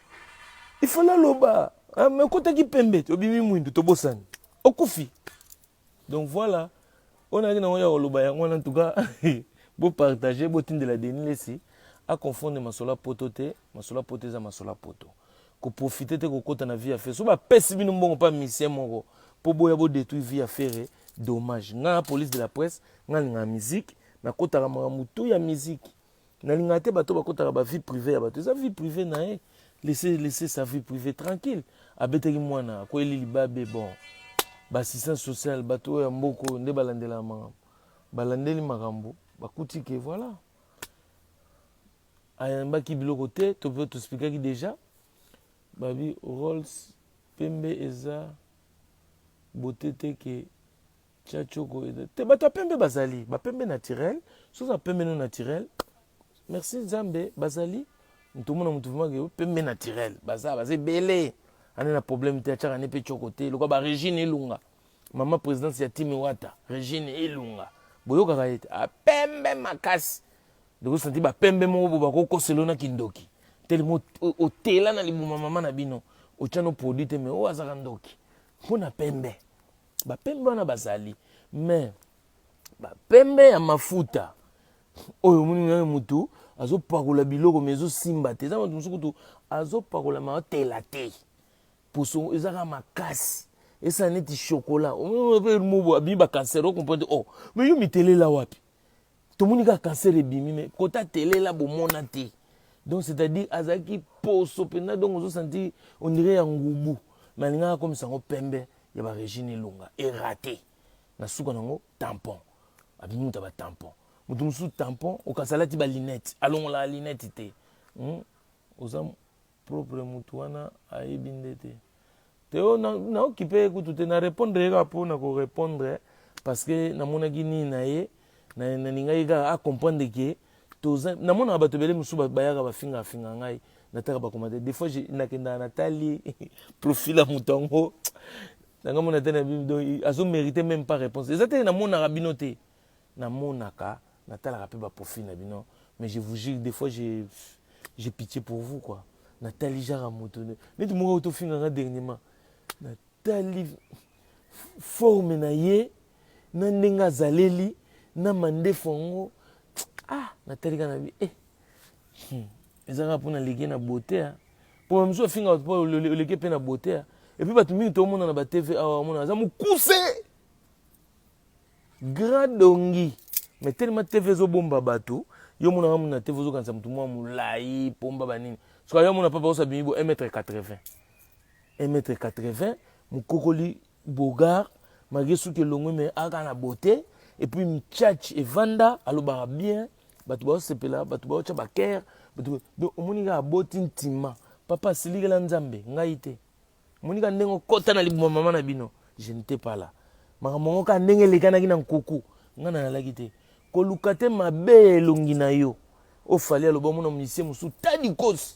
il faut naloba ah, mais okotaki pembe te obimi mwindu tobosani okufi donc voilà oyo nayaki nango ya koloba yango wana en tout cas bopartage botindela denis lesi aconfondre masolo ya poto te masolo ya poto eza masolo ya poto koprofite te kokota na vie ya fere so bapesi bino mbongo mpa misien moko mpo boya bodetruire vie ya fere dommage ngai na police de la presse ngai alingaka musique nakotaka makambo tout ya musique nalingaka te bato bakotaka ba vie privée ya bato eza vie privée na ye laisser laisser sa vie privée tranquille abetaki mwana akweli libabe bon baassistance sociale bato oyo ya mboka oyo nde balandelaka makambo balandeli makambo bakuti ke voilà ayambaki biloko te to mpe tosplikaki déjà babi rolls pembe eza bote te ke Tia tshoko te bato ya pembe bazali ba pembe naturel soki oza pembe no naturel merci nzambe bazali moto omona moto vraiment ke pembe naturel baza baza ebele ane na problème te atiaka ne mpe tshoko te lokola ba Regine Ilunga mama présidence ya Timi Wata Regine Ilunga boyokaka ye te apembe makasi ndeko santi bapembe moko bo bakokoselo na kindoki telema otela na libuma mama na bino otya no produit te mais oyo azaka ndoki mpo na pembe bapembe wana bazali mais bapembe ya mafuta oyo omoni nayo motu azopakola biloko me ezosimba te eza moto mosusu kutu azopakola ma otela te poso eza kaka makasi esala neti chocolat mobo abimi bacancer okomprendre te oh mais yo mitelela wapi tomoni kaka cancer ebimi me kota telela bomona te donc c'est-à-dire azalaki poso mpenza donc ozosanti ondire ya ngubu me alingaka akomisa yango pembe ya ba Regine Elonga erate na suka nango tampon abimi moto ya ba tampon moto mosusu tampon okasi alati ba lunette alongolaka lunette te? Oza Propre mutu wana ayebi nde te. Teo na okipe ye kutu te, na répondre ye kaka mpo na ko répondre parce que namonaki nini na ye, nalingaki kaka a comprendre que toza. Namonaka bato ebele mosusu bayaka bafinga finga ngai, nataka bacommentaire. Des fois nakendaka, natali profil ya moto yango, nanga mona te na bino, donc azomérite même pas réponse. Eza te namonaka bino te, namonaka, natalaka mpe baprofil na bino, mais je vous jure, des fois j'ai pitié pour vous, quoi. Natali genre moto neti moko tofinganga dernièrement, natali forme na ye na ndenge azaleli na mandefu yango, ah, natali kaka na bi eh. Eza kaka mpona leki na beauté, mpo mosusu afingaka mpo oleki mpe na beauté. Et puis bato mingi tomona na baTV awa, omona aza mokuse, grand dongi, mais tellement TV ezobomba bato, yo monaka mona na TV, ozokanisa motu mwa molai, pomba banini. Soki yo mona papa oso abimi bo 1 mètre 80, 1 mètre 80, mokokoli bogar, malgré suki elongwe, mais aka na beauté. Et puis mchachi evanda, alobaka bien, bato baosepela, bato baotya bakere. Donc omoni kaka aboti ntima, papa asilikela Nzambe, ngai te. Omoni kaka ndenge okɔta na libuma mama na bino, je n'étais pas là. Makambo yango kaka ndenge elekanaki na nkuku, ngai nayalaki te. Koluka te mabe ya elongi na yo. Ofali aloba, omona musicien mosusu ta dikosi,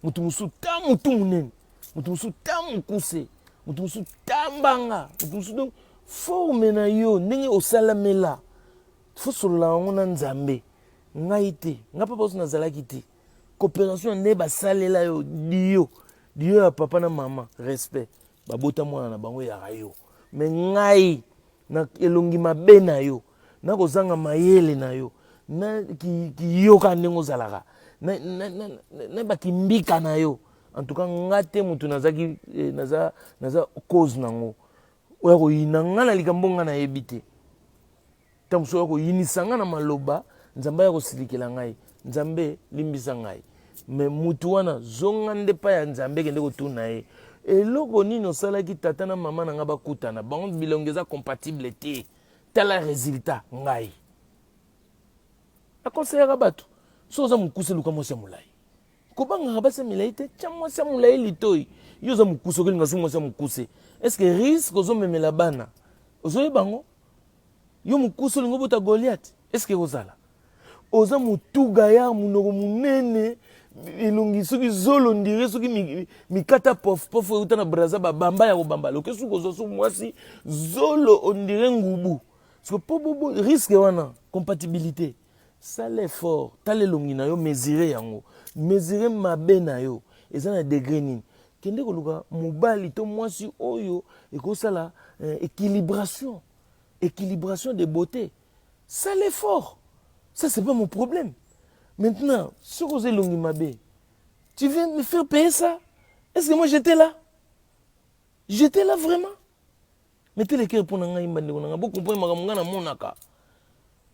motu mosusu ta motu monene, motu mosusu ta mokuse, motu mosusu ta mbanga, motu mosusu. Donc forme na yo, ndenge osalamela, fo solola yango na Nzambe, ngai te. Ngai papa oso nazalaki te. Coopération nde basalela yo dio dio ya papa na mama, respect, babota mwana na bango eyaka yo. Mais ngai na elongi mabe na yo, na kozanga mayele na yo, na kiyoka ndenge ozalaka na, na, na, na bakimbika na yo, en tout cas nga te motu nazaki eh, naza, naza cause nango. Oya koyina nga na likambo nga nayebi te, ntango mosusu oya koyinisa nga na maloba, Nzambe aya kosilikela ngai. Nzambe limbisa ngai, mais mutu wana, zonga nde pa ya Nzambe, kende kotuna ye eloko nini osalaki tata na mama na ngai bakutana, bango bilongi eza compatible te. Tala résultat. Ngai akonseyaka bato, so oza mokuse, luka mwasi ya molai. Kobangaka basi ya milai te, tia mwasi ya molai litoi. Yo oza mokuse, okolinga so mwasi ya mokuse, est ce que risque ozomemela bana ozoyeba yango? Yo mokuse, olingi obota Goliath, est ce que kozala oza motu gaillard, monoko monene, elongi soki zolo ndire, soki mikata pof pof euta na Braza, babamba ya kobamba, loke soki kozwa so mwasi zolo ondire ngubu, parce que po bobo risque wana compatibilité. Sala effort, tala elongi na yo, mesure yango, mesure mabe na yo eza na degré nini. Kende koluka mobali to mwasi oyo ekosala équilibration, équilibration de beauté. Sala effort, ça c'est pas mon problème. Maintenant, soki oza elongi mabe, tu viens me faire payer ça. Est-ce que moi j'étais là? J'étais là vraiment? Mettez le cœur mpo na ngai, bandeko na ngai, bocomprendre makambo ngai namonaka.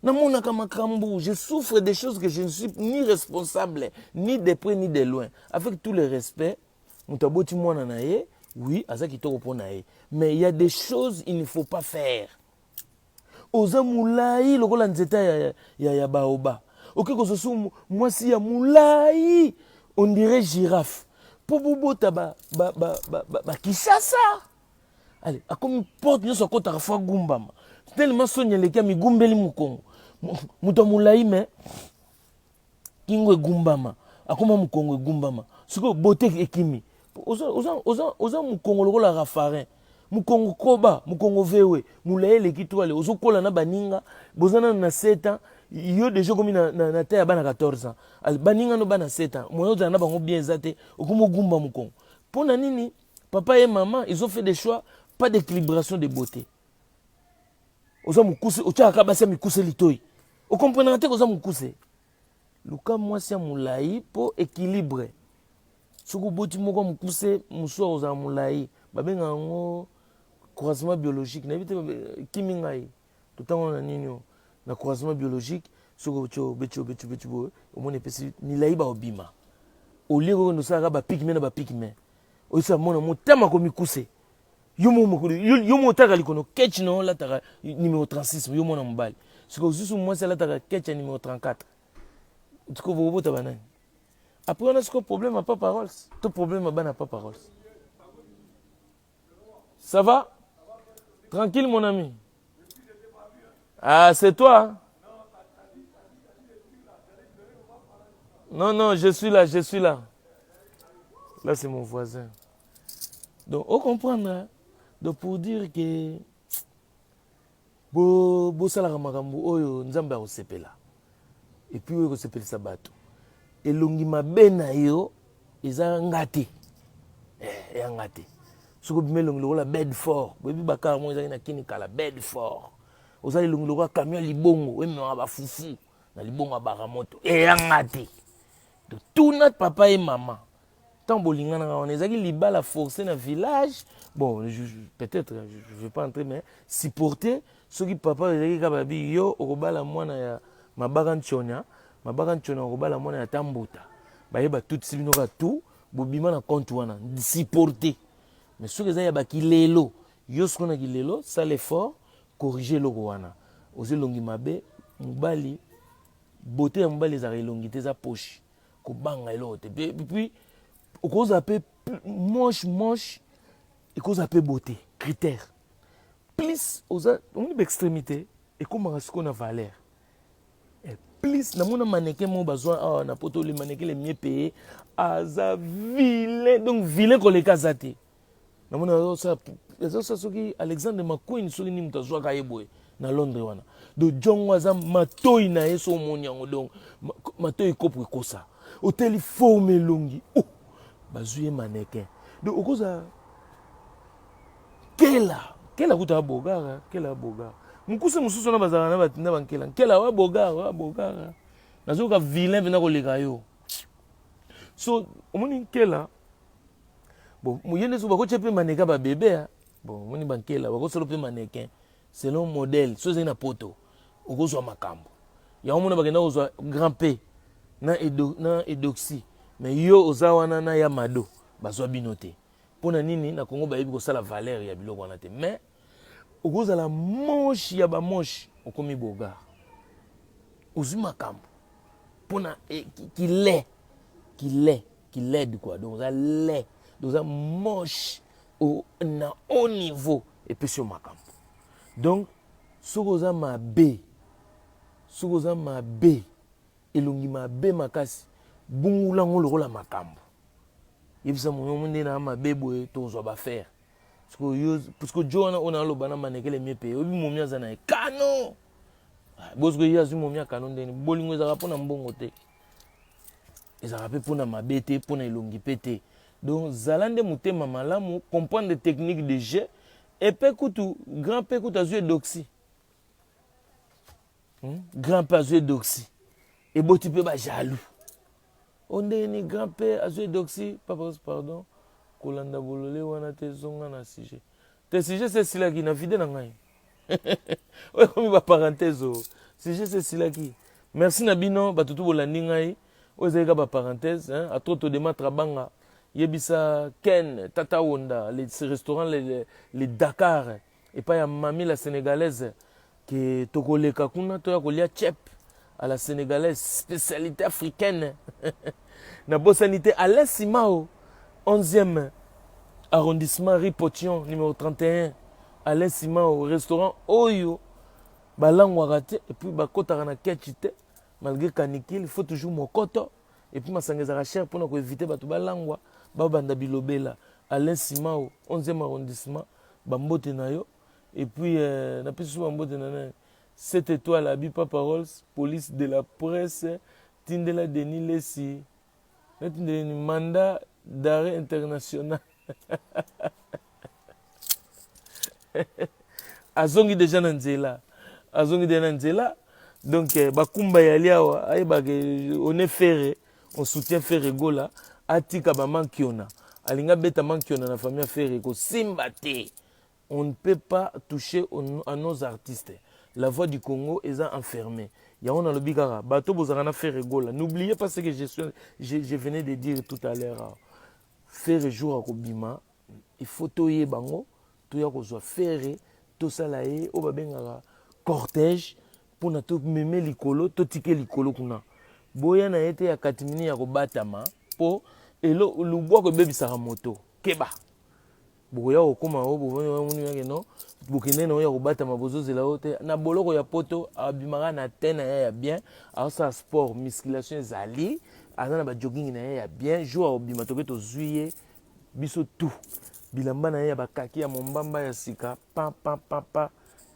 Namonaka makambo, je souffre des choses que je ne suis ni responsable, ni de près ni de loin. Avec tout le respect, moto aboti mwana na ye, oui, aza kitoko mpo na ye, mais il y a des choses il ne faut pas faire. Oza molai lokola nzete ya baoba, okoki kozwa so mwasi ya molai on dirait girafe mpo bobota bakishasa. Ale akomi porte nyonso akɔtaka fo agumbama, tellement soni eleki, amigumbeli mokongo. Moto ya molai, mais kingo egumbama, akoma mokongo egumbama. Sikoyo bote ekimi. Oza mokongo lokola Raffarin, mokongo koba, mokongo vewe, molai eleki to. Ale ozokola na baninga, boza nano na 7 ans, yo déjà okomi na te ya bana 14 ans. Ale baninga no bana 7 ans, moyen ozala na bango bien eza te. Okomi ogumba mokongo mpo na nini? Papa et maman, ils ont fait des choix, pas d'équilibration de beauté. Oza mokuse, otyaka basi ya mikuse litoi, okomprenaka te. Koza mokuse, luka mwasi ya molai mpo équilibre. Soki oboti moko ya mokuse, mosusu akozala molai. Babengaka yango croisement biologique, nayebi te kimi ngai totango na nini o na croisement biologique. Soki obeti, obeti, obeti, obeti boye, omoni epesi milai, baobima. Olie kokende osalaka bapygmée na bapygmée, oyesa mona motema komikuse. Yo mo otalaka likono ketch na olataka numéro 36, yo mwana mobali. Soki ozusu mwasi alataka ketch ya numéro 34, sikoyo bokobota banani? Après wana sikoyo problème ya Papa Rolls to problème ya bana Papa Rolls. Ça va? Tranquille mon ami. Ah, c'est toi? Non, non, je suis là, je suis là. Là, c'est mon voisin. Donc, on comprend, hein? Donc, pour dire que Bo bosalaka makambo oyo Nzambe akosepela et puis oyo ekosepelisa bato. Elongi mabe na yo eza nga te. Eh, eya nga te. Soki obima elongi lokola Bedford, boyebi bakar moko ezalaki na kini kala Bedford. Oza elongi lokola camion ya libongo ememaka ba fufu na libongo ya baramoto. Eya nga te. Donc tuna papa et maman. Tant bolinganaka wana ezalaki libala forcé na village bon peut-être je vais pas entrer mais supporter soki papa ezalaki kaka babi yo okobala mwana ya mabaka nchonya mabaka nchonya okobala mwana ya tambuta baye batutisi bino kaka tout bobima na compte wana supporter mais soki eza ya bakilelo yo sikoyo na kilelo sala effort corriger eloko wana oza elongi mabe mobali beauté ya mobali ezalaka elongi te eza poche kobanga eloko te puis okozala mpe moche moche ekozala mpe beauté critère plus oza omoni baextrémité ekomaka sikoyo na valeur eh, plus namona mannequin moko bazwa awa na poto le mannequin le mieux payé aza vilain donc vilain koleka aza te namoni azosala soki alexandre mcqueen soki nini moto azwaka ye boye na londres wana do jongo aza matoi na ye so omoni yango donc matoi kopo ekosa oteli forme elongi oh, bazwi ye mannequin donc okozala kela kela kuta abogara kela abogara mokuse mosusu wana bazalaka na bankela nkela wa bogara wa bogara nazoyoka vilain mpenza koleka yo so omoni nkela bon ye nde soki bakotia mpe maneka babebe ah. bon omoni bankela bakosala mpe mannequin selon modèle so ezali na poto okozwa makambo yango mona bakenda kozwa grand p na, edo, na edoxi mais yo oza wana na ya mado bazwa bino te mpo na nini na kongo bayebi kosala valeur ya biloko wana te mais okozala moche ya bamoche okomi bogar ozwi makambo mpo na eh, kile kile ki laide quoi donc oza laid donc oza moche au, na haut niveau epesi yo makambo donc soki oza mabe soki oza mabe elongi mabe makasi bungula yango lokola makambo yebisa moyomo nde na mabe boye tozwa bafere sikoyo jo wana oyo naloba na manekele mie mpe oyebi momi aza na ye kano ah, bosiko ye azwi momi ya kano ndeni bolingo ezalaka mpo na mbongo te ezalaka mpe mpona mabe te mpona elongi mpe te donc zala nde motema malamu comprendre technique de jeu epe kutu grand mpe kutu azwi edoxi hmm? grand mpe azwi edoxi eboti mpe bajaloux o ndenge ni grand mpe azwi edoxi papa pardon kolanda bolole wana te zonga na sujet te sujet se esilaki na vide na ngai oyo ekomi ba parenthèse o sujet se esilaki merci na bino bato tu bolandi ngai oyo ezali kaka ba parenthèse hein? atoto de matrabanga yebisa ken tata wonda le restaurant le, le, le dakar epai ya mami la sénégalaise ke tokoleka kuna toya kolia chep à la sénégalaise spécialité africaine nabosani te alain simao 11e arrondissement rue potion numéro 31 Alain Simao restaurant oyo balangwaka te et puis bakotaka na ketch te malgré canicule il faut toujours mokoto et puis masanga ezalaka cher mpona koevite bato balangwa babanda bilobela Alain Simao 11e arrondissement bambote na yo et puis euh, napesi so bambote na nani 7 étoiles abi papa rolls police de la presse tindela denis lesi natindela ni mandat d'arrêt international azongi deja na nzela azongi deja na nzela donc eh, bakumba yali awa ayebaka eh, on est ferre on soutient ferre gola atika bamankiona alingi abeta mankiona na famille ya ferre ekosimba te on ne peut pas toucher à nos artistes la voix du congo eza enfermée yango nalobi kaka bato bozalaka na ferre gola n'oubliez pas ce que je, suis, je, je venais de dire tout à l'heure Ferre jour akobima il faut toyeba yango toya kozwa Ferre tosala ye oyo babengaka cortège mpona tomeme likolo totike likolo kuna boya na ye te ya katimini ya kobatama mpo elo lubwako ebebisaka moto. Keba, bokoya kokóma o bomoni no bokende na oyo ya kobatama, bozozela oyo te na boloko ya poto. Abimaka na te na ye ya bien, aosala sport, musculation ezali, aza na bajogging na ye ya bien. Jour akobima, toke tozwi ye biso tout, bilamba na ye ya bakaki ya mombamba ya sika, pa pa pa pa,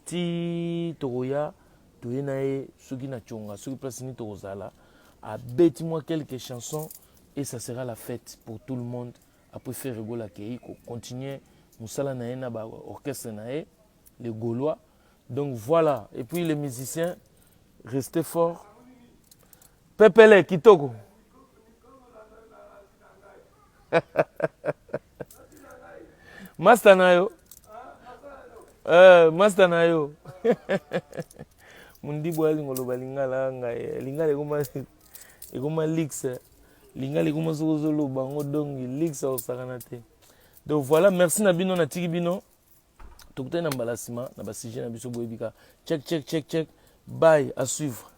ti tokoya toye na ye. Soki na tionga, soki place nini tokozala, abeti mwa quelques chansons et ça sera la fête pour tout le monde. Après, Ferre Gola akei kocontinue mosala na ye na baorchestre na ye, les Gaulois. Donc voilà. Et puis les musiciens, restez forts. Pepele kitoko, master na yo, master na yo mundibu alinga oloba lingala. Ngai lingala ekoma, ekoma luxe. Lingala ekoma, soki ozoloba yango, donc luxe akosakana te. Donc voilà, merci na bino. Natiki bino, tokutani na mbala nsima na basujet na biso. Boyebi ka, check, check, check, check, bye, à suivre.